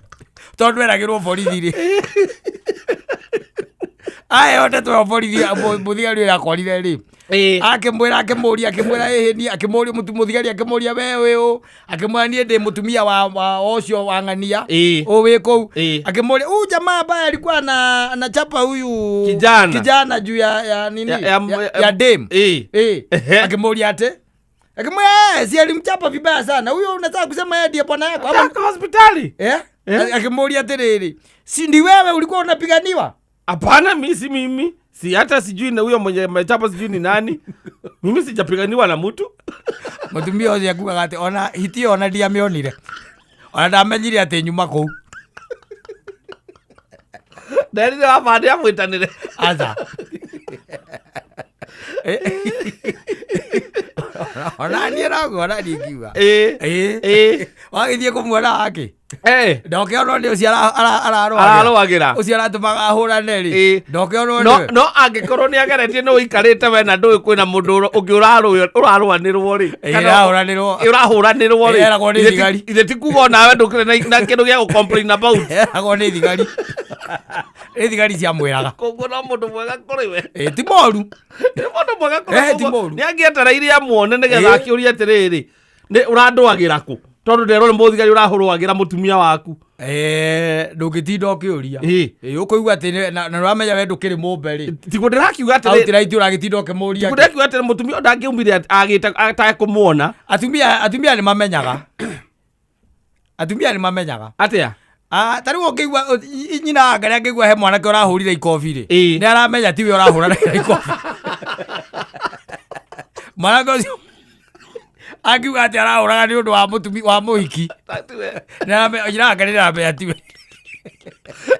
S4: tondũ eragĩrwo borithi rĩ, aheo ndeto ĩyo borithi, mũthigari ũrĩa akorire rĩ, akĩmwĩra, akĩmũria, akĩmwĩra, ĩhĩ niĩ, akĩmũria mũthigari, akĩmũria, we wĩ ũ? Akĩmwĩra, niĩ ndĩ mũtumia wa ũcio wa ng'ania ũ wĩ kũu. Akĩmũria, huyu jamaa ambaye alikuwa na anachapa huyu
S5: Kijana.
S4: Kijana juu ya nini, ya dem. Akĩmũria atĩ, akĩmwĩra, "Eh, si alimchapa vibaya sana huyo, unataka kusema yeye ndiye bwana yako ama?"
S5: Taka hospitali.
S4: Eh? Akĩmũria atĩrĩrĩ, si ndi wewe ulikuwa unapiganiwa?
S5: Hapana, mi si mimi. Si hata sijui na huyo mwenye amechapa, sijui ni nani. Mimi sijapiganiwa na mtu.
S4: Mũtumia ũcio akugaga atĩ ona hiti ĩyo ona ndiamĩonire, ona ndamenyire atĩ nyuma kũu.
S5: Nderire wabande amwĩtanĩre.
S4: Aca. Ona niĩ noguo, ona niĩ ngiuga. Wagĩthiĩ kũmuona wake, ndokĩonwo nĩ ũcio ararũagĩra.
S5: Ararũagĩra.
S4: Ũcio aratũmaga ahũrane rĩ, ndokĩonwo
S5: No
S4: nĩwe.
S5: No angĩkorwo nĩ ageretie, nĩ ũikarĩte we na ndũĩ kwĩna mũndũ ũngĩ ũrarũanĩrwo rĩ.
S4: Ĩrahũranĩrwo.
S5: Ũrahũranĩrwo rĩ.
S4: Eragwo nĩ thigari.
S5: Ithe ti kuga onawe ndũkĩrĩ na kĩndũ gĩa gũ complain about.
S4: Eragwo nĩ thigari, nĩ thigari ciamwĩraga.
S5: Koguo no mũndũ mwega kũrĩ we.
S4: Ti moru.
S5: Nĩ mũndũ mwega kũrĩ
S4: Eh, ti
S5: koguo
S4: mũru.
S5: nĩ angĩetereire amuone nĩgetha akĩũrie atĩrĩrĩ, nĩ ũrandũagĩra kũ? Tondũ nderwo nĩ mũthigari ũrahũrũagĩra mũtumia waku.
S4: Ndũngĩtinda ũkĩũria. Ũkũigua atĩ na nĩũramenya we ndũkĩrĩ mũmbe rĩ.
S5: Tiguo ndĩrakiuga atĩrĩ.
S4: Outright ũragĩtinda ũkĩmũria.
S5: Tiguo ndĩrakiuga atĩrĩ, mũtumia ũyũ ndangĩumire agĩte atekũmuona.
S4: Atumia nĩ mamenyaga, atumia nĩ mamenyaga.
S5: Atĩa?
S4: Ah, ta rĩu ũngĩigua nyina wa Ngarĩ angĩigua he mwanake ũrahũrire ikobi rĩ, nĩ aramenya tiwe ũrahũranĩra ikobi. Mwanake ũcio angiuga atĩ arahũraga nĩ ũndũ wa mũtumi wa mũhiki, nĩ aramenya, nyina wa Ngarĩ nĩ aramenya tiwe.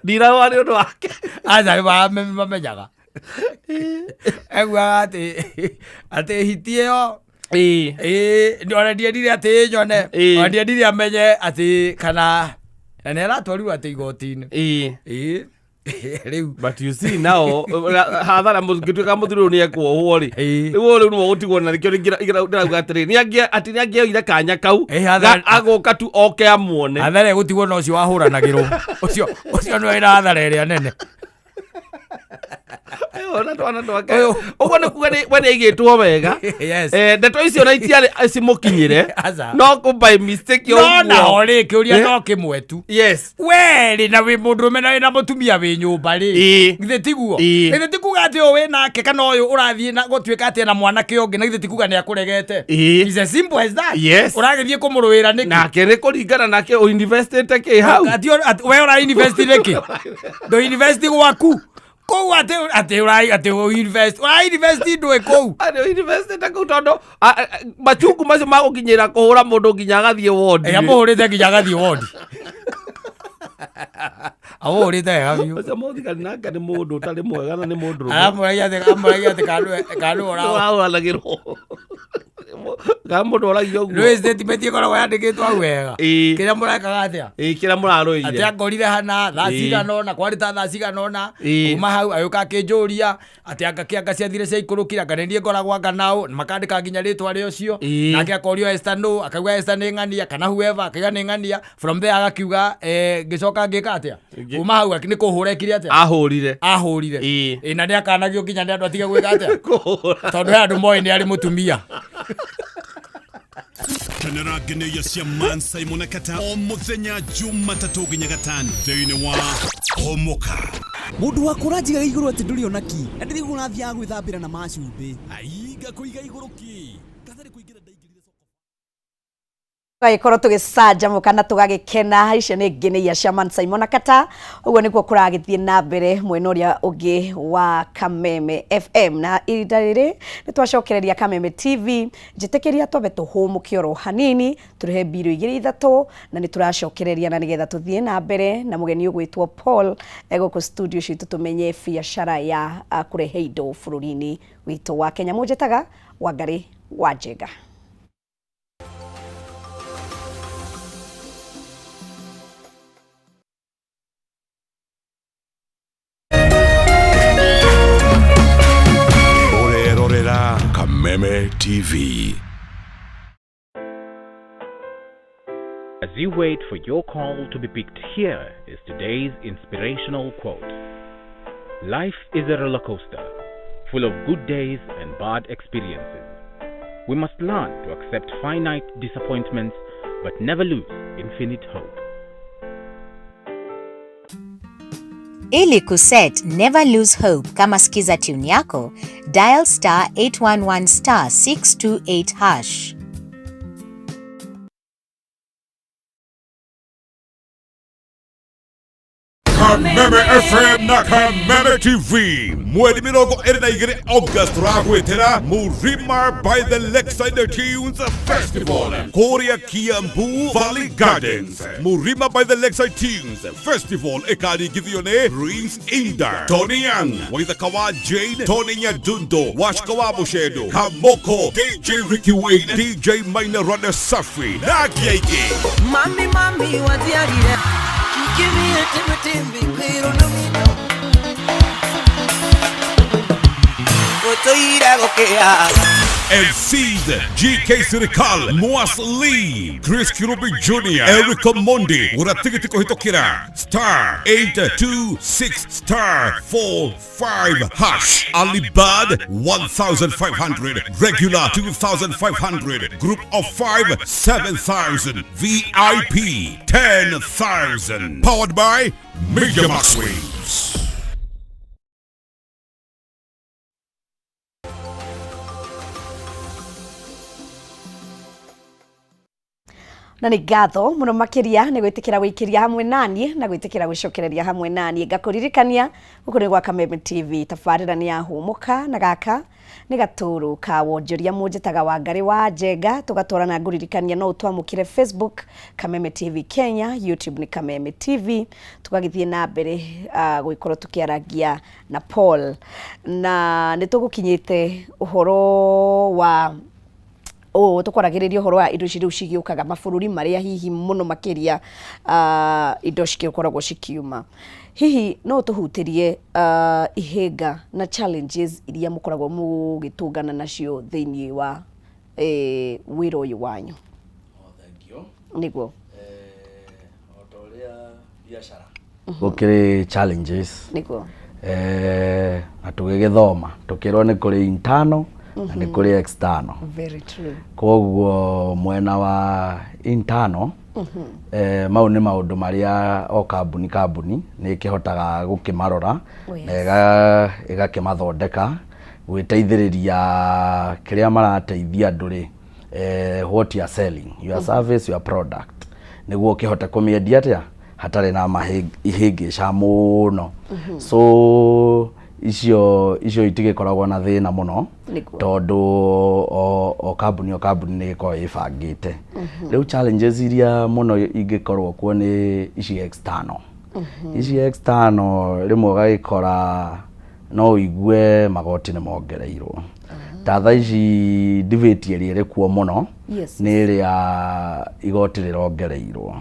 S5: Ndirarũa nĩ ũndũ wake.
S4: Aca, nĩ mamenyaga. Eguaga atĩ hiti ĩyo, ona ndiendire atĩ nyone, ona ndiendire amenye atĩ kana na nĩ aratwarirwo atĩ igoti-inĩ. Rĩu
S5: But you see now, hathara mũngĩtuĩka mũthuri ũyũ nĩ ekuohwo rĩ, rĩu ũyũ rĩu nĩwe ũgũtigwo na nĩkĩo ndĩrauga atĩrĩ, nĩ atĩ nĩ angĩoire kanya kau agũka tu oke amuone.
S4: Hathara ĩgũtigwo na ũcio wahũranagĩrwo, ũcio nĩwe wĩna hathara ĩrĩa nene.
S5: Ona twana twake ũguo nĩ kuga we nĩ aigĩtwo wega.
S4: Yes.
S5: Ndeto icio na itiarĩ cimũkinyĩre.
S4: Aca.
S5: No kũ by mistake
S4: no
S5: ũguo.
S4: Nao rĩ, kĩũria no kĩmwe tu. We rĩ, na wĩ mũndũrũme na wĩna mũtumia wĩ nyũmba rĩ, githĩ tiguo? Githĩ ti kuga atĩ ũyũ wĩ nake kana ũyũ ũrathiĩ na gũtuĩka atĩ ena mwanake ũngĩ, na githĩ ti kuga nĩ akũregete? It's as simple as that. Ũragĩthiĩ kũmũrũĩra nĩkĩ?
S5: Nake nĩ kũringana nake ũinvestĩte kĩ hau.
S4: Ati we ũra invest nĩkĩ? Ndũ invest gwaku. Kũu atĩ atĩ ũra atĩ ũ invest ũra invest ndũĩ kũu.
S5: Arĩ investĩte kũu tondũ machungu macio magũkinyĩra kũhũra mũndũ nginya agathiĩ wondi.
S4: Ĩ amũhũrĩte nginya agathiĩ wondi. Amũhũrĩte wega biũ.
S5: Ũcio mũthigari nake nĩ mũndũ ũtarĩ mwega na nĩ mũndũ rũme.
S4: Aramũragia atĩ amũragia atĩ kanũĩ ũra
S5: Ũrahũranagĩrwo. Kana mũndũ oragia ũguo.
S4: Nĩũĩ statement ĩkoragwo yandĩkĩtwo hau wega.
S5: Ĩĩ.
S4: Kĩrĩa mũrekaga atĩa?
S5: Ĩĩ kĩrĩa mũrarũĩire.
S4: Atĩ angorire hana thaa
S5: Ĩĩ.
S4: cigana ũna kwarĩ ta thaa cigana ũna
S5: Ĩĩ.
S4: kuma hau agĩũka akĩnjũria atĩ anga kĩanga ciathire ciaikũrũkire anga nĩ niĩ ngoragwo anga nao na makandĩka nginya rĩtwa rĩa ũcio
S5: Ĩĩ.
S4: nake akorio Esther nũ akauga Esther nĩ ng'ania kana whoever akauga nĩ ng'ania from there agakiuga eh, ngĩcoka ngĩka atĩa
S5: Ngĩ-
S4: kuma hau nĩ kũhũra ekire atĩa
S5: Ahũrire.
S4: ahũrire
S5: Ĩĩ.
S4: Ĩ, na nĩ akanagio nginya nĩ andũ atige gwĩka atĩa
S5: Kũhũra.
S4: tondũ he andũ moĩ nĩ arĩ mũtumia.
S6: Kenera ngeneia cia Man Simon na Kata o muthenya Jumatatũ nginya Gatano thĩinĩ wa Homoka.
S7: Mũndũ wa kũranjigaga igũrũ atĩ ndũrĩ ona ki na ndĩraigua ũrathiaga gwĩthambĩra na macumbĩ.
S6: Aiga kũiga igũrũ ki Gatarĩ kũingĩra ndaingĩrire soko.
S1: Tũgagĩkorwo tũgĩcanjamũka na tũgagĩkena. Icio nĩ ngeneia cia Man Simon na Kata. Ũguo nĩguo kũragĩthiĩ na mbere mwena ũrĩa ũngĩ wa Kameme FM, na ihinda rĩrĩ nĩ twacokereria Kameme TV. Njĩtĩkĩria twambe tũhũmũke oro hanini, tũrĩhe mbirũ igĩrĩ ithatũ, na nĩ tũracokereria na nĩgetha tũthiĩ na mbere na mũgeni ũgwĩtwo Paul gũkũ studio citũ, tũmenye biacara ya kũrehe indo bũrũri-inĩ witũ wa Kenya. Mũnjĩtaga Wangarĩ wa Njenga.
S6: Ũrerorera Kameme TV.
S8: As you wait for your call to be picked, here is today's inspirational quote. Life is a roller coaster, full of good days and bad experiences. We must learn to accept finite disappointments, but never lose infinite hope.
S9: Ili kuset Never Lose Hope kama skiza tune yako, dial star 811 star 628 hash.
S6: Kameme FM na Kameme TV mweri 22 August tũragwĩtĩra Murima by the Lakeside Tunes Festival kũrĩa Kiambu Valley Gardens. Murima by the Lakeside Tunes Festival ĩkaringithio nĩ Prince Inda, Tony Young, Waithaka wa Jane, Tony Nyadundo, Washka wa Mũcendo, Kamoko, DJ Ricky Wayne, DJ Maina Rada Safi na angĩ aingĩ.
S10: Mami, mami, watiarire. Kikimie timbi kwiro no mino. Gotoira gokea.
S6: MCs GK Sirikal, Moas Lee, Chris Kirubi Jr., Eric Omondi. Gũra tigiti kũhĩtũkĩra star 826 star 45 hash. Alibad 1500, regular 2500, group of 5 7000, VIP 10,000. Powered by Media Max Waves.
S1: Na nĩ ngatho mũno makĩria nĩ gwĩtĩkĩra gũikĩria hamwe naniĩ na gwĩtĩkĩra gũcokereria hamwe naniĩ. Ngakũririkania gũkũ nĩ gwa Kameme TV, tabarĩra nĩ yahũmũka na gaka nĩ gatũrũ ka wonjoria. Mũnjĩtaga Wangarĩ wa Njenga, tũgatwarana. Ngũririkania no ũtwamũkĩre Facebook Kameme TV Kenya, YouTube nĩ Kameme TV. Tũgagĩthiĩ na mbere gũgĩkorwo tũkĩaragia na Paul, na nĩ tũgũkinyĩte ũhoro wa ũũ tũkwaragĩrĩria ũhoro wa indo ici rĩu cigĩũkaga mabũrũri marĩa hihi mũno makĩria indo cikoragwo cikiuma. Hihi no tũhutĩrie ihĩnga na challenges iria mũkoragwo mũgĩtũngana nacio thĩinĩ wa wĩra ũyũ wanyu? Nĩguo.
S2: O ta ũrĩa biacara gũkĩrĩ challenges, na tũgĩgĩthoma tũkĩrwo nĩ kũrĩ internal na nĩ kũrĩ external.
S1: Very true.
S2: Koguo mwena wa internal, mau nĩ maũndũ marĩa o kambuni kambuni nĩ ĩkĩhotaga gũkĩmarora na ĩgakĩmathondeka gwĩteithĩrĩria kĩrĩa marateithia andũ rĩ, what you are selling, your service, your product, nĩguo ũkĩhote kũmĩendia atĩa hatarĩ na ihĩngĩca mũno. So Icio icio itigĩkoragwo na thĩna mũno.
S1: Nĩguo.
S2: Tondũ o kambuni o kambuni nĩ ĩkoragwo ĩbangĩte. Rĩu challenges iria mũno ingĩkorwo kuo nĩ ici external. Ici external rĩmwe ũgagĩkora no ũigue magoti nĩ mongereirwo. Ta thaa ici debate ĩrĩa ĩrĩ kuo mũno nĩ ĩrĩa igoti rĩrongereirwo.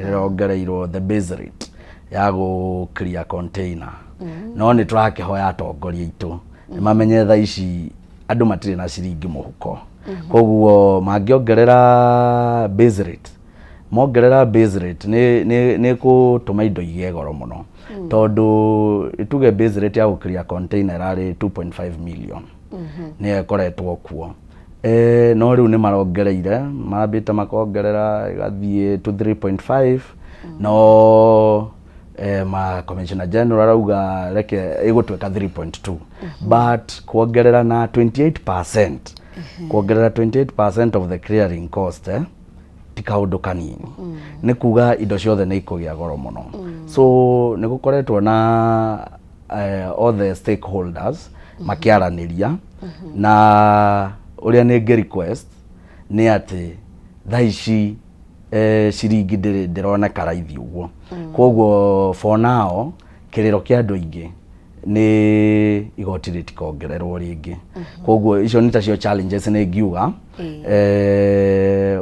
S2: Rĩrongereirwo the base rate ya gũ clear container. No nĩ tũrakĩhoya atongoria aitũ nĩ mamenye thaa ici andũ matirĩ na ciringi mũhuko. Koguo mangĩongerera base rate, mongerera base rate nĩ ĩgũtũma indo igĩe goro mũno. Tondũ tuge base rate ya gũ clear container ĩrarĩ 2.5 million. Nĩyo ĩkoretwo kuo. No rĩu nĩ marongereire, mambĩte makongerera ĩgathiĩ to 3.5, no ma Commissioner General arauga reke ĩgũtuĩka 3.2, but kuongerera na 28%, kuongerera 28% of the clearing cost ti kaũndũ kanini. Nĩ kuga indo ciothe nĩ ikũgĩa goro mũno. So nĩ gũkoretwo na all the stakeholders makĩaranĩria, na ũrĩa nĩ ngĩ request nĩ atĩ thaa ici ciringi ndĩroneka raithi ũguo. Koguo for now kĩrĩro kĩa andũ aingĩ nĩ igoti rĩtikongererwo rĩngĩ. Koguo icio nĩ tacio challenges nĩ ngiuga.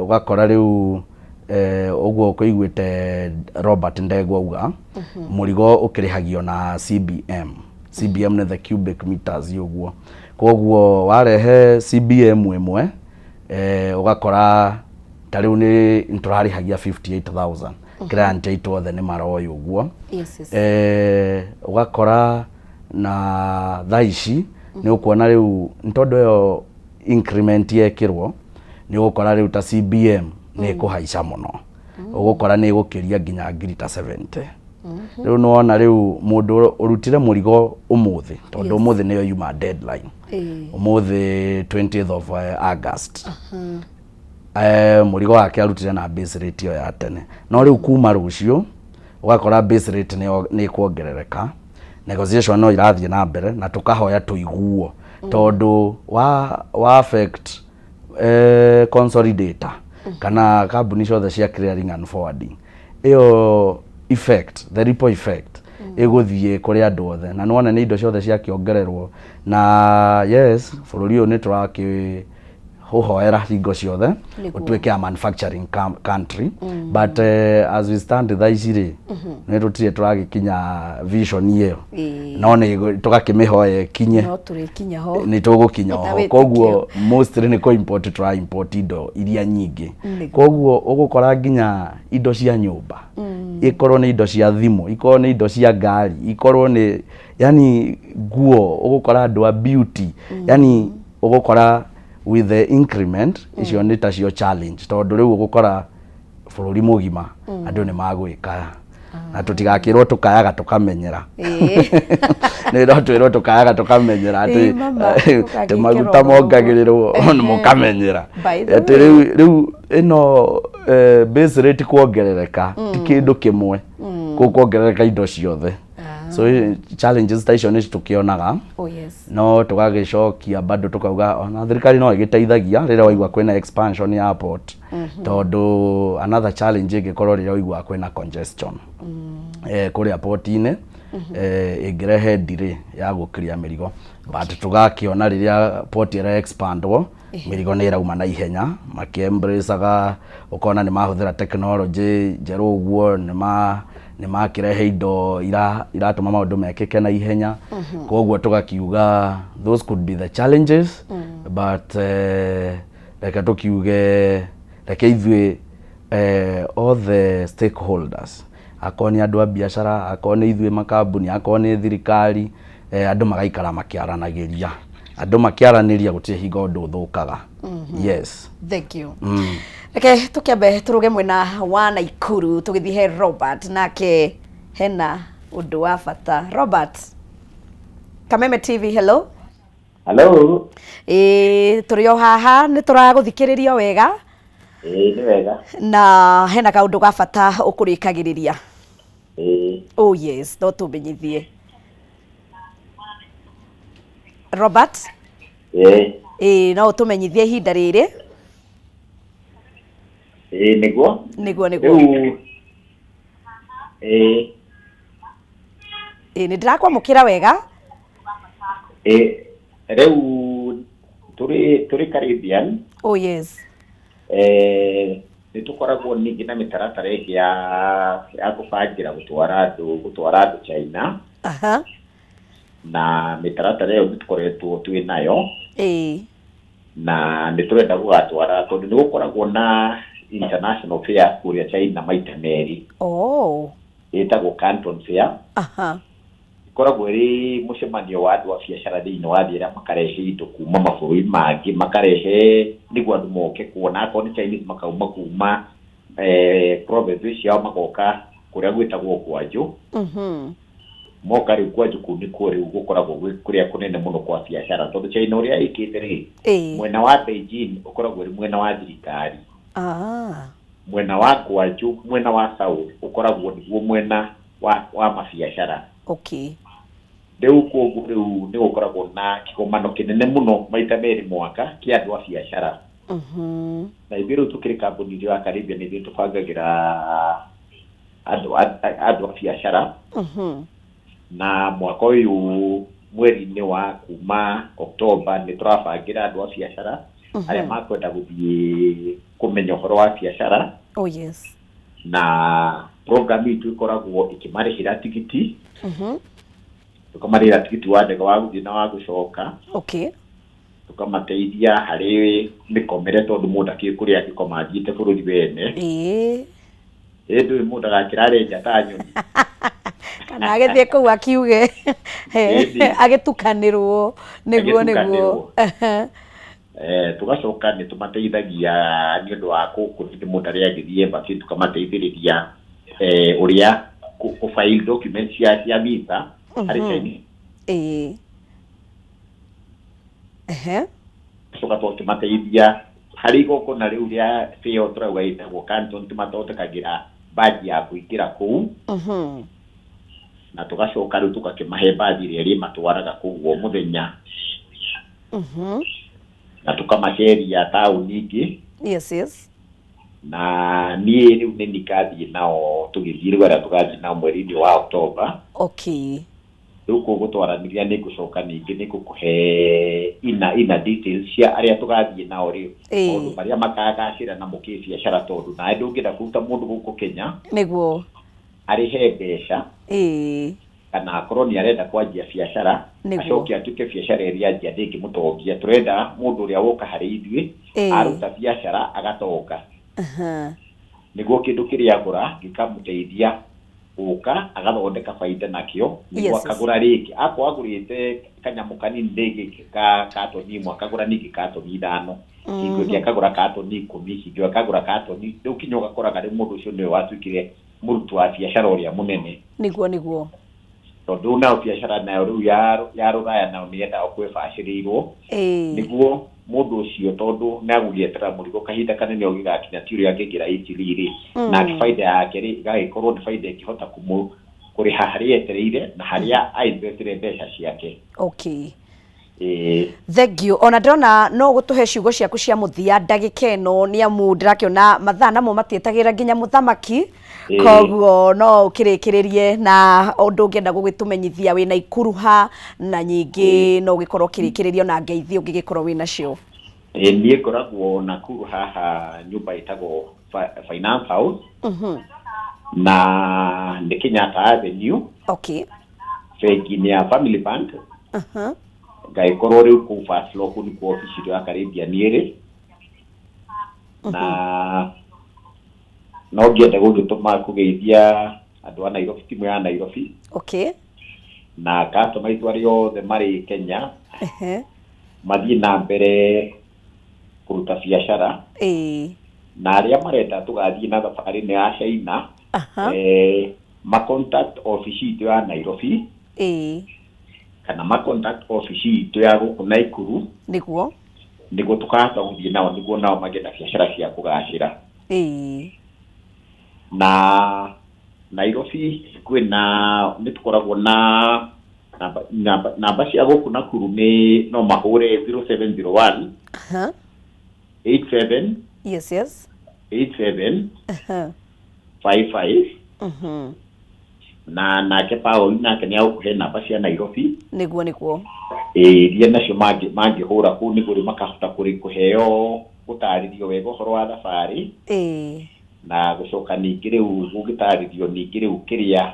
S2: Ũgakora rĩu ũguo ũkũiguĩte Robert Ndegwa auga mũrigo ũkĩrĩhagio na CBM. CBM nĩ the cubic meters ũguo. Koguo warehe CBM ĩmwe ũgakora ta rĩu nĩ tũrarĩhagia 58,000. Client aitũ othe nĩ maroĩ ũguo. Ũgakora na thaa ici nĩ ũkuona rĩu nĩ tondũ ĩyo increment yekĩrwo, nĩ ũgũkora rĩu ta CBM nĩ ĩkũhaica mũno. Ũgũkora nĩ ĩgũkĩria nginya ngiri ta 70. Rĩu nĩwona rĩu mũndũ ũrutire mũrigo ũmũthĩ, tondũ ũmũthĩ nĩyo yuma deadline. Ũmũthĩ 20th of August. Mũrigo wake arutire na base rate ĩyo ya tene. No rĩu kuma rũciũ ũgakora base rate nĩ ĩkuongerereka. Negotiation no irathiĩ na mbere na tũkahoya tũiguo tondũ wa affect consolidator kana kambuni ciothe cia clearing and forwarding. Ĩyo effect, the ripple effect ĩgũthiĩ kũrĩ andũ othe, na nĩwona nĩ indo ciothe ciakĩongererwo. Na yes, bũrũri ũyũ nĩ tũrakĩ ũhoera hingo ciothe ũtuĩke a manufacturing country, but as we stand thaa ici rĩ, nĩ tũtirĩ tũragĩkinya vision ĩyo, no nĩ tũgakĩmĩhoya ĩkinye.
S1: No tũrĩkinya ho.
S2: Nĩ tũgũkinya
S1: Na
S2: ho.
S1: wĩtĩkio.
S2: Koguo mostly nĩ kũ import tũra import indo iria nyingĩ. Koguo ũgũkora nginya indo cia nyũmba, ikorwo nĩ indo cia thimũ, ikorwo nĩ indo cia ngari, ikorwo nĩ yani nguo, ũgũkora andũ a beauty, yani ũgũkora with the increment icio nĩ tacio challenge, tondũ rĩu ũgũkora bũrũri mũgima andũ nĩ magwĩkaya, na tũtigakĩrwo tũkayaga tũkamenyera. Nĩ no twĩrwo tũkayaga tũkamenyera atĩ
S1: Ĩĩ, mama,
S2: atĩ
S1: ũgagĩkĩrwo
S2: maguta
S1: ũguo.
S2: mongagĩrĩrwo mũkamenyera.
S1: By the
S2: Atĩ
S1: way.
S2: rĩu ĩno base rate kuongerereka ti kĩndũ kĩmwe, kuongerereka indo ciothe. So challenges ta icio nĩ tũkĩonaga.
S1: Oh yes.
S2: No tũgagĩcokia bado tũkauga ona thirikari no ĩgĩteithagia rĩrĩa waigua kwĩna expansion ya port, tondũ another challenge ĩngĩkorwo rĩrĩa waigua kwĩna congestion kũrĩa port-inĩ, ĩngĩrehe delay ya gũkiria mĩrigo. But tũgakĩona rĩrĩa port ĩra expandwo, mĩrigo nĩ ĩrauma na ihenya, makĩembracaga, ũkona nĩ mahũthĩra technology njerũ ũguo, nĩ makĩrehe indo iratũma maũndũ mekĩke na ihenya. Koguo tũgakiuga those could be the challenges, but reke tũkiuge, reke ithuĩ all the stakeholders, akorwo nĩ andũ a biacara, akorwo nĩ ithuĩ makambuni, akorwo nĩ thirikari, andũ magaikara makĩaranagĩria. Andũ makĩaranĩria gũtirĩ hingo ũndũ ũthũkaga. Yes.
S1: Thank you. Reke tũkĩambe tũrũge mwena wa Naikuru tũgĩthiĩ he Robert, nake hena ũndũ wa bata. Robert, Kameme TV, hello.
S3: Hello.
S1: Ĩĩ, tũrĩ o haha nĩ tũragũthikĩrĩria wega.
S3: Ĩĩ, nĩ wega.
S1: Na hena kaũndũ ga bata ũkũrĩkagĩrĩria.
S3: Ĩĩ.
S1: Oh yes, no tũmenyithie. Robert.
S3: Ĩĩ.
S1: Ĩĩ, no ũtũmenyithie ihinda rĩrĩ.
S3: Ĩĩ, nĩguo.
S1: Nĩguo, nĩguo.
S3: Rĩu ĩĩ.
S1: Ĩĩ, nĩ ndĩrakwamũkĩra wega.
S3: Ĩĩ, rĩu tũrĩ Caribbean.
S1: Oh yes.
S3: Nĩ tũkoragwo ningĩ na mĩtaratara ĩngĩ ya kũbangĩra gũtwara andũ China. Na mĩtaratara ĩyo nĩ tũkoretwo twĩ nayo. Na nĩ tũrenda gũgatwara tondũ nĩ gũkoragwo na international fair kũrĩa China maita merĩ. Ĩtagwo Canton Fair. Ĩkoragwo ĩrĩ mũcemanio wa andũ a biacara thĩinĩ wa thĩ arĩa makarehe indo kuma mabũrũri mangĩ, makarehe nĩguo andũ moke kuona. Akorwo nĩ Chinese makauma kuma province ciao magoka kũrĩa gwĩtagwo Guangzhou. Moka rĩu Guangzhou, kũu nĩkuo rĩu gũkoragwo gwĩ kũrĩa kũnene mũno kwa biacara, tondũ China ũrĩa ĩkĩte rĩ, mwena wa Beijing ũkoragwo ũrĩ mwena wa thirikari. Mwena wa Guangzhou, mwena wa South, ũkoragwo nĩguo mwena wa mabiacara. Rĩu koguo rĩu nĩ gũkoragwo na kĩgomano kĩnene mũno maita merĩ mwaka kĩa andũ a biacara. Na ithuĩ rĩu tũkĩrĩ kambuni itũ ya Caribbean, ithuĩ tũbangagĩra andũ a biacara. Na mwaka ũyũ mweri-inĩ wa kuma October nĩ tũrabangĩra andũ a biacara arĩa makwenda gũthiĩ kũmenya ũhoro wa biacara.
S1: Oh yes.
S3: Na program itũ ĩkoragwo ĩkĩmarĩhĩra tigiti. Tũkamarĩhĩra tigiti wa ndege wa gũthiĩ na wa gũcoka. Tũkamateithia harĩ mĩkomere, tondũ mũndũ akĩũĩ kũrĩa angĩkoma athiĩte bũrũri wene. Ĩ ndũĩ mũndũ agakĩrare nja ta nyoni.
S1: Kana agĩthiĩ kũu akiuge agĩtukanĩrwo, nĩguo, nĩguo.
S3: Agĩtukanĩrwo. Tũgacoka nĩ tũmateithagia nĩ ũndũ wa kũkũ nĩ mũndũ arĩa agĩthiĩ embassy, tũkamateithĩrĩria ũrĩa kũ file documents cia visa harĩ Chinese.
S1: ĩĩ ehe
S3: Tũgacoka tũkĩmateithia harĩ igongona rĩu rĩa fair tũrauga ĩtagwo Canton, tũmathondekagĩra badge ya kũingĩra kũu. Na tũgacoka rĩu tũgakĩmahe bathi ĩrĩa ĩrĩmatwaraga kũu o mũthenya. Na tũkamaceria taũni ingĩ. Na niĩ rĩu nĩ ngathiĩ nao, tũgĩthiĩ rĩu arĩa tũgathiĩ nao mweri-inĩ wa October. Rĩu kũgũtwaranĩria nĩ ngũcoka ningĩ nĩ ngũkũhe ina details cia arĩa tũgathiĩ nao rĩ, maũndũ marĩa makagacĩra namo kĩbiacara, tondũ nawe ndũngĩenda kũruta mũndũ gũkũ Kenya arĩhe mbeca kana akorwo nĩ arenda kwanjia biacara, acoke atuĩke biacara ĩrĩa anjia ndĩngĩmũtongia. Tũrenda mũndũ ũrĩa woka harĩ ithuĩ, aruta biacara agatonga, nĩguo kĩndũ kĩrĩa agũra gĩkamũteithia gũka agathondeka baida nakĩo, nĩguo akagũra rĩngĩ. Akorwo agũrĩte kanyamũ kanini rĩngĩ ka katoni 1, akagũra ningĩ katoni 5 hingo ĩngĩ, akagũra katoni 10 hingo ĩyo, akagũra katoni rĩu kinya ũgakoraga rĩu mũndũ ũcio nĩwe watuĩkire mũruti wa biacara ũrĩa mũnene.
S1: Nĩguo, nĩguo.
S3: Tondũ nayo biacara nayo rĩu ya rũraya nayo nĩ yendaga kwĩbacĩrĩirwo, nĩguo mũndũ ũcio, tondũ nĩ agũgĩetera mũrigo kahinda kanene ũgĩgakinya, ti ũrĩa angĩingĩra easily rĩ. Nake baida yake rĩ, ĩgagĩkorwo nĩ baida ĩngĩhota kũrĩha harĩa etereire na harĩa ainvestire mbeca ciake. Ĩĩ.
S1: Thank you. Ona ndĩrona no gũtũhe ciugo ciaku cia mũthia ndagĩka ĩno, nĩ amu ndĩrakĩona mathaa namo matietagĩrĩra nginya mũthamaki. Koguo no ũkĩrĩkĩrĩrie na ũndũ ũngĩenda gũgĩtũmenyithia wĩna ikuruha, na nyingĩ no ũgĩkorwo ũkĩrĩkĩrĩria na ngeithi ũngĩgĩkorwo wĩ nacio.
S3: Ĩĩ, niĩ ngoragwo Nakuru haha nyũmba ĩtagwo Finance House, na nĩ Kenyatta Avenue, bengi-inĩ ya Family Bank. Ngagĩkorwo rĩu kũu first floor, kũu nĩkuo obici itũ ya Caribbean ĩrĩ. Na no ngĩende gũgĩtũma kũgeithia andũ a Nairobi, timu ya Nairobi, na customer aitũ arĩa othe marĩ Kenya, mathiĩ na mbere kũruta biacara, na arĩa marenda tũgathiĩ na thabarĩ ĩno ya China, ma contact obici itũ ya Nairobi kana ma contact obici itũ ya gũkũ Naikuru, nĩguo tũkahota gũthiĩ nao, nĩguo nao magĩe na biacara cia kũgacĩra. Na Nairobi kwĩna nĩ tũkoragwo na Namba namba namba cia gũkũ Nakuru nĩ no mahũre 0701 87
S1: Yes, yes.
S3: 87 55. Na nake Paul nake nĩ agũkũhe namba cia Nairobi.
S1: Nĩguo, nĩguo.
S3: Ĩĩ, iria nacio mangĩhũra kũu nĩguo rĩu makahota kũrĩ kũheo gũtarĩrio wega ũhoro wa thabarĩ. Na gũcoka ningĩ rĩu gũgĩtarĩrio ningĩ rĩu kĩrĩa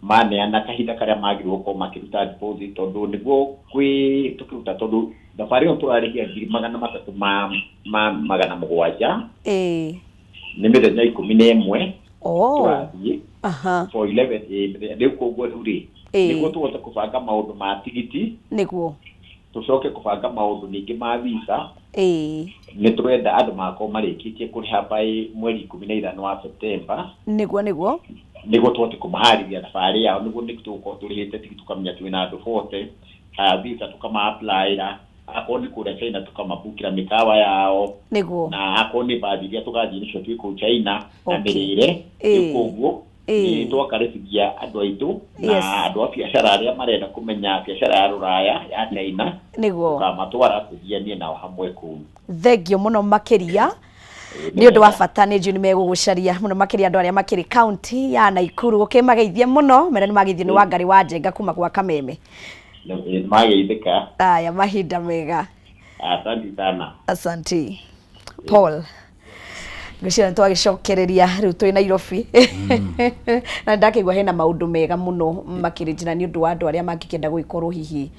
S3: maneana kahinda karĩa magĩrĩirwo gũkorwo makĩruta deposit, tondũ nĩguo kwĩ tũkĩruta, tondũ thabarĩ ĩyo tũrarĩhia 300,000 ma 700 nĩ mĩthenya 11 tũrathiĩ for 11, ĩĩ, mĩthenya rĩu. Koguo rĩu rĩ, nĩguo tũhote kũbanga maũndũ ma tigiti, tũcoke kũbanga maũndũ ningĩ ma visa, nĩ tũrenda andũ makorwo marĩkĩtie kũrĩha by mweri 15 wa September,
S1: Nĩguo, nĩguo.
S3: nĩguo tũhote kũmaharĩria thabarĩ yao, nĩguo nĩ tũgũkorwo tũrĩhĩte tigiti, tũkamenya twĩna andũ 40 haya, visa tũkama-applyĩra, akorwo nĩ kũrĩa China tũkamabukĩra mĩkawa yao, na akorwo nĩ bathi iria tũgathiĩ nĩcio twĩ kũu China na mĩrĩre. Rĩu koguo nĩ twakarĩbithia andũ aitũ na andũ a biacara arĩa marenda kũmenya biacara ya rũraya ya China, tũkamatwara tũthianie nao hamwe kũu.
S1: Thengio mũno makĩria nĩ ũndũ wa bata, nĩ njũĩ nĩ megũgũcaria mũno makĩria andũ arĩa makĩrĩ kaunti ya Naikuru. Gũkĩmageithie mũno, mera nĩ mageithio nĩ Wangari wa Njenga kuma gwa Kameme.
S3: Nĩ mageithĩka.
S1: Aya, mahinda mega.
S3: Asante sana.
S1: Asante Paul. Ngwĩciria nĩ twagĩcokereria rĩu twĩ Nairobi na ndakĩigua hena maũndũ mega mũno makĩrĩ njĩra nĩ ũndũ wa andũ arĩa mangĩkĩenda gũgĩkorwo hihi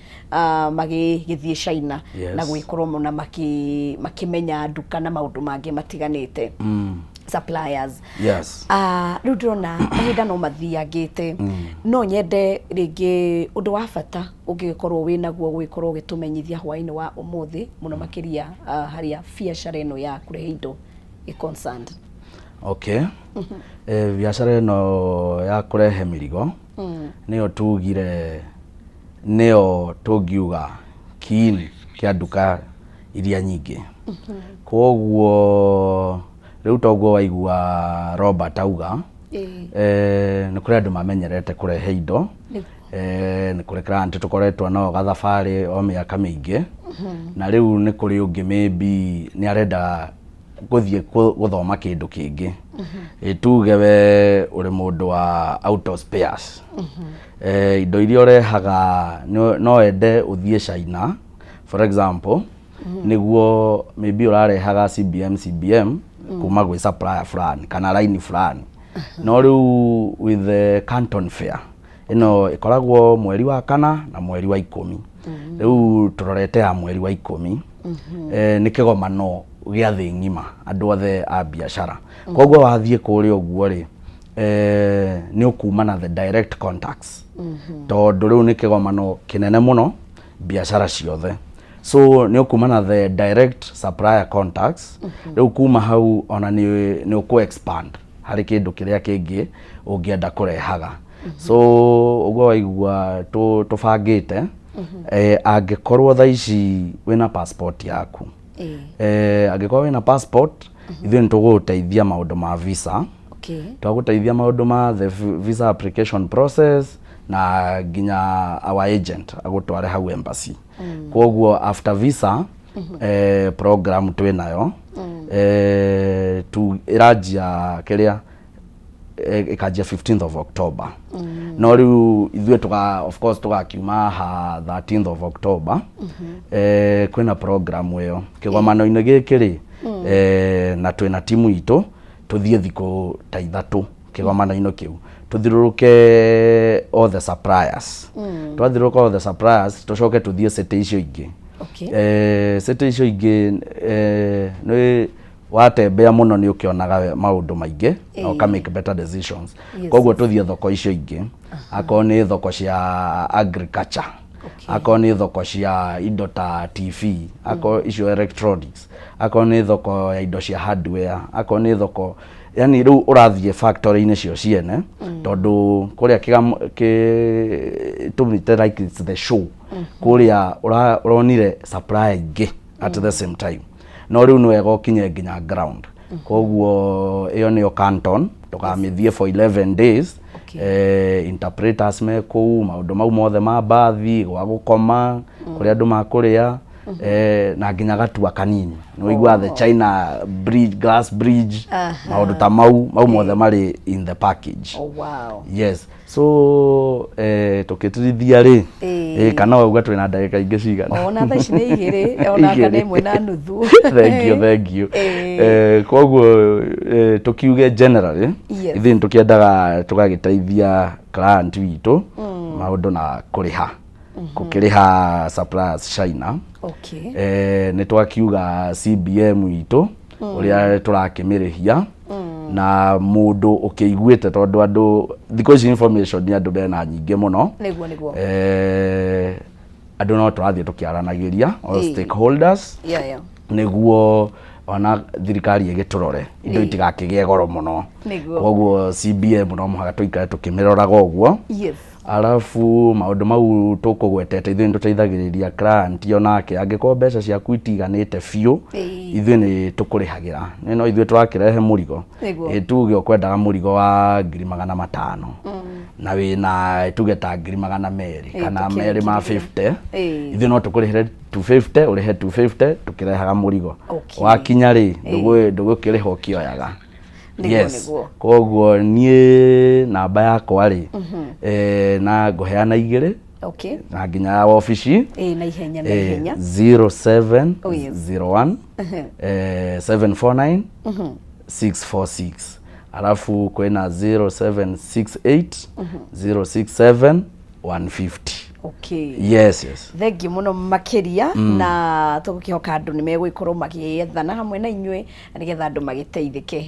S1: magĩgĩthiĩ China na gũgĩkorwo mũna makĩmenya nduka na maũndũ mangĩ matiganĩte, suppliers. Rĩu ndĩrona mahinda no mathiangĩte, no nyende rĩngĩ ũndũ wa bata ũngĩgĩkorwo wĩ naguo gũgĩkorwo ũgĩtũmenyithia hwaĩ-inĩ wa ũmũthĩ, mũno makĩria harĩa biacara ĩno ya kũrehe indo ĩ concerned.
S2: Okay, biacara ĩno ya kũrehe mĩrigo nĩyo tugire nĩyo tũngiuga kiini kĩa nduka iria nyingĩ. Koguo rĩu toguo waigua Robert auga, nĩ kũrĩ andũ mamenyerete kũrehe indo, nĩ kũrĩ client tũkoretwo nao gathabarĩ o mĩaka mĩingĩ, na rĩu nĩ kũrĩ ũngĩ maybe nĩ arenda gũthiĩ gũthoma kĩndũ kĩngĩ. Ĩ tuge we ũrĩ mũndũ wa auto spares, indo iria ũrehaga no wende ũthiĩ China, for example, nĩguo maybe ũrarehaga CBM CBM kuma gwĩ supplier fulani kana line fulani, no rĩu with the Canton Fair ĩno ĩkoragwo mweri wa 4 na mweri wa 10, rĩu tũrorete ya mweri wa 10, nĩ kĩgomano gĩa thĩ ng'ima, andũ othe a biacara. Koguo wathiĩ kũrĩa ũguo rĩ, nĩ ũkuma na the direct contacts, tondũ rĩu nĩ kĩgomano kĩnene mũno, biacara ciothe, so nĩ ũkuma na the direct supplier contacts. Rĩu kuma hau ona nĩ ũkũ expand harĩ kĩndũ kĩrĩa kĩngĩ ũngĩenda kũrehaga. So ũguo waigua tũbangĩte, angĩkorwo thaa ici wĩna passport yaku, angĩkorwo wĩna passport, ithuĩ nĩ tũgũgũteithia maũndũ ma visa. Twagũteithia maũndũ ma the visa application process na nginya our agent agũtware hau embassy. Koguo after visa, program twĩ nayo tu ĩranjia kĩrĩa ĩkanjia 15th of October, no rĩu ithuĩ tuga of course tũgakiuma ha 13th of October. Kwĩna program ĩyo kĩgomano-inĩ gĩkĩ rĩ, na twĩna timu itũ, tũthiĩ thikũ ta 3 kĩgomano-inĩ kĩu, tũthiũrũrũke all the suppliers. Twathiũrũrũka all the suppliers, tũcoke tũthiĩ city icio ingĩ. City icio ingĩ, nĩ watembea mũno nĩ ũkĩonaga maũndũ maingĩ na ũka make better decisions. Koguo tũthiĩ thoko icio ingĩ, akorwo nĩ thoko cia agriculture, akorwo nĩ thoko cia indo ta TV, akorwo icio electronics, akorwo nĩ thoko ya indo cia hardware, akorwo nĩ thoko, yani rĩu ũrathiĩ factory-inĩ cio ciene, tondũ kũrĩa kĩ tũmĩte like it's the show kũrĩa ũronire supplier ingĩ at the same time, no rĩu nĩ wega ũkinye nginya ground. Koguo ĩyo nĩyo Canton, tũkamĩthiĩ for 11 days. Interpreters me kũu, maũndũ mau mothe ma mbathi, gwa gũkoma, kũrĩa andũ makũrĩa, na nginya gatua kanini nĩ waigua the China bridge, glass bridge. Maũndũ ta mau mau mothe marĩ in the package.
S1: Oh, wow.
S2: Yes, so tũkĩtirithia rĩ, kana wauga twĩna ndagĩka ingĩ cigana?
S1: Ona thaa ici nĩ 2, ona kana 1.5.
S2: Thank you, thank you. Koguo tũkiuge generally, ithuĩ nĩ tũkĩendaga tũgagĩteithia client witũ maũndũ na kũrĩha, gũkĩrĩha suppliers China. Nĩ twakiuga CBM itũ ũrĩa tũrakĩmĩrĩhia na mũndũ ũkĩiguĩte, tondũ andũ thikũ ici information nĩ andũ mena nyingĩ mũno.
S1: Nĩguo, nĩguo.
S2: Andũ no tũrathiĩ tũkĩaranagĩria all stakeholders nĩguo ona thirikari ĩgĩtũrore indo itigakĩgĩe goro mũno. Koguo CBM no mũhaka tũikare tũkĩmĩroraga ũguo. Arabu maũndũ mau tũkũgwetete, ithuĩ nĩ tũteithagĩrĩria client onake angĩkorwo mbeca ciaku itiganĩte biũ, ithuĩ nĩ tũkũrĩhagĩra. Nĩ no ithuĩ tũrakĩrehe mũrigo. Tuge ũkwendaga mũrigo wa 500,000 na wĩna tuge ta 200,000 kana 2 ma
S1: tũkĩrĩkĩrĩria.
S2: 50, ithuĩ no tũkũrĩhĩre 250, ũrĩhe 250 tũkĩrehaga mũrigo. Wakinya rĩ, ndũgũkĩrĩha ũkĩoyaga. Yes. Koguo niĩ namba yakwa rĩ, na ngũheana igĩrĩ na nginya ya wabici.
S1: Ĩĩ, na ihenya, na ihenya.
S2: 07
S1: Oh, yes.
S2: 01 749 646, alafu kwĩna 0768 067 150. Yes.
S1: Thengiũ mũno makĩria, na tũgũkĩhoka andũ nĩ megũgĩkorwo magĩethana hamwe na inyuĩ na nĩgetha andũ magĩteithĩke.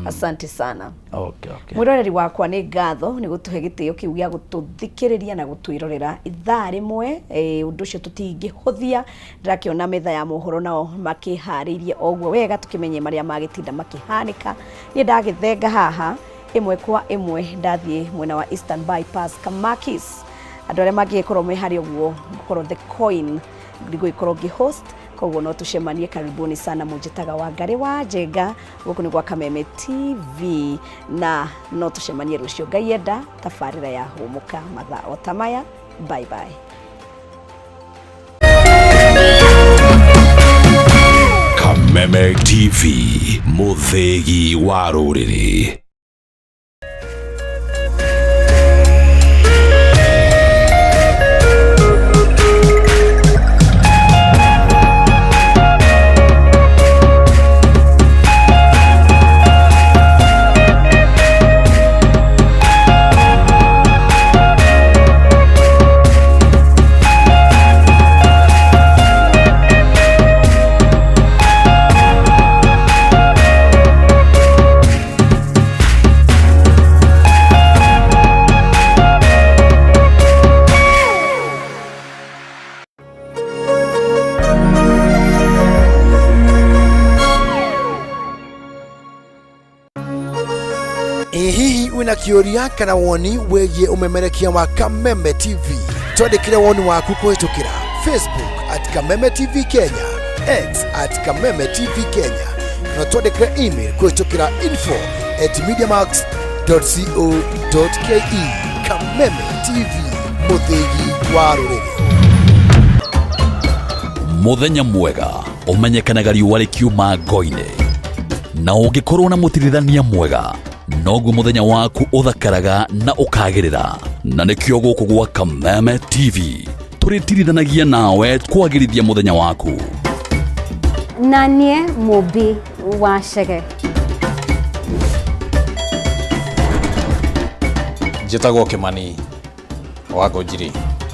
S1: Asante sana.
S2: Okay.
S1: Mwĩroreri wakwa, nĩ ngatho nĩ gũtũhe gĩtĩo kĩu gĩa gũtũthikĩrĩria na gũtwĩrorera ithaa rĩmwe. Ũndũ ũcio tũtingĩhũthia. Ndĩrakĩona metha ya mohoro nao makĩharĩirie o ũguo wega, tũkĩmenye marĩa magĩtinda makĩhanĩka. Niĩ ndagĩthenga haha ĩmwe kwa ĩmwe, ndathiĩ mwena wa Eastern Bypass, Kamakis. Andũ arĩa mangĩgĩkorwo me harĩa ũguo, ngũkorwo The Coin, ngũgĩkorwo ngĩ host, koguo no tũcemanie. Karibuni sana. Mũnjĩtaga Wangarĩ wa Njenga, gũkũ nĩ gwa Kameme TV, na no tũcemanie rũciũ Ngai enda, tabarĩra ya Hũmũka, mathaa o ta maya. Bye bye.
S6: Kameme TV, mũthĩgi wa rũrĩrĩ.
S11: Ĩ hihi wĩna kĩũria kana woni wĩgiĩ ũmemerekia wa Kameme TV? Twandĩkĩre woni waku kũhĩtũkĩra Facebook at Kameme TV Kenya, X at Kameme TV Kenya, kana twandĩkĩre email kũhĩtũkĩra info@mediamax.co.ke. Kameme TV, mũthĩgi wa rũrĩrĩ.
S12: Mũthenya mwega ũmenyekanaga riũa rĩkiuma ngo-inĩ, na ũngĩkorwo na mũtirithania mwega noguo mũthenya waku ũthakaraga na ũkagĩrĩra. Na nĩkĩo gũkũ gwa Kameme TV tũrĩtirithanagia nawe kwagĩrithia mũthenya waku.
S13: Na niĩ Mũmbi wa Chege.
S14: Njĩtagwo Kĩmani wa Ngũnjiri.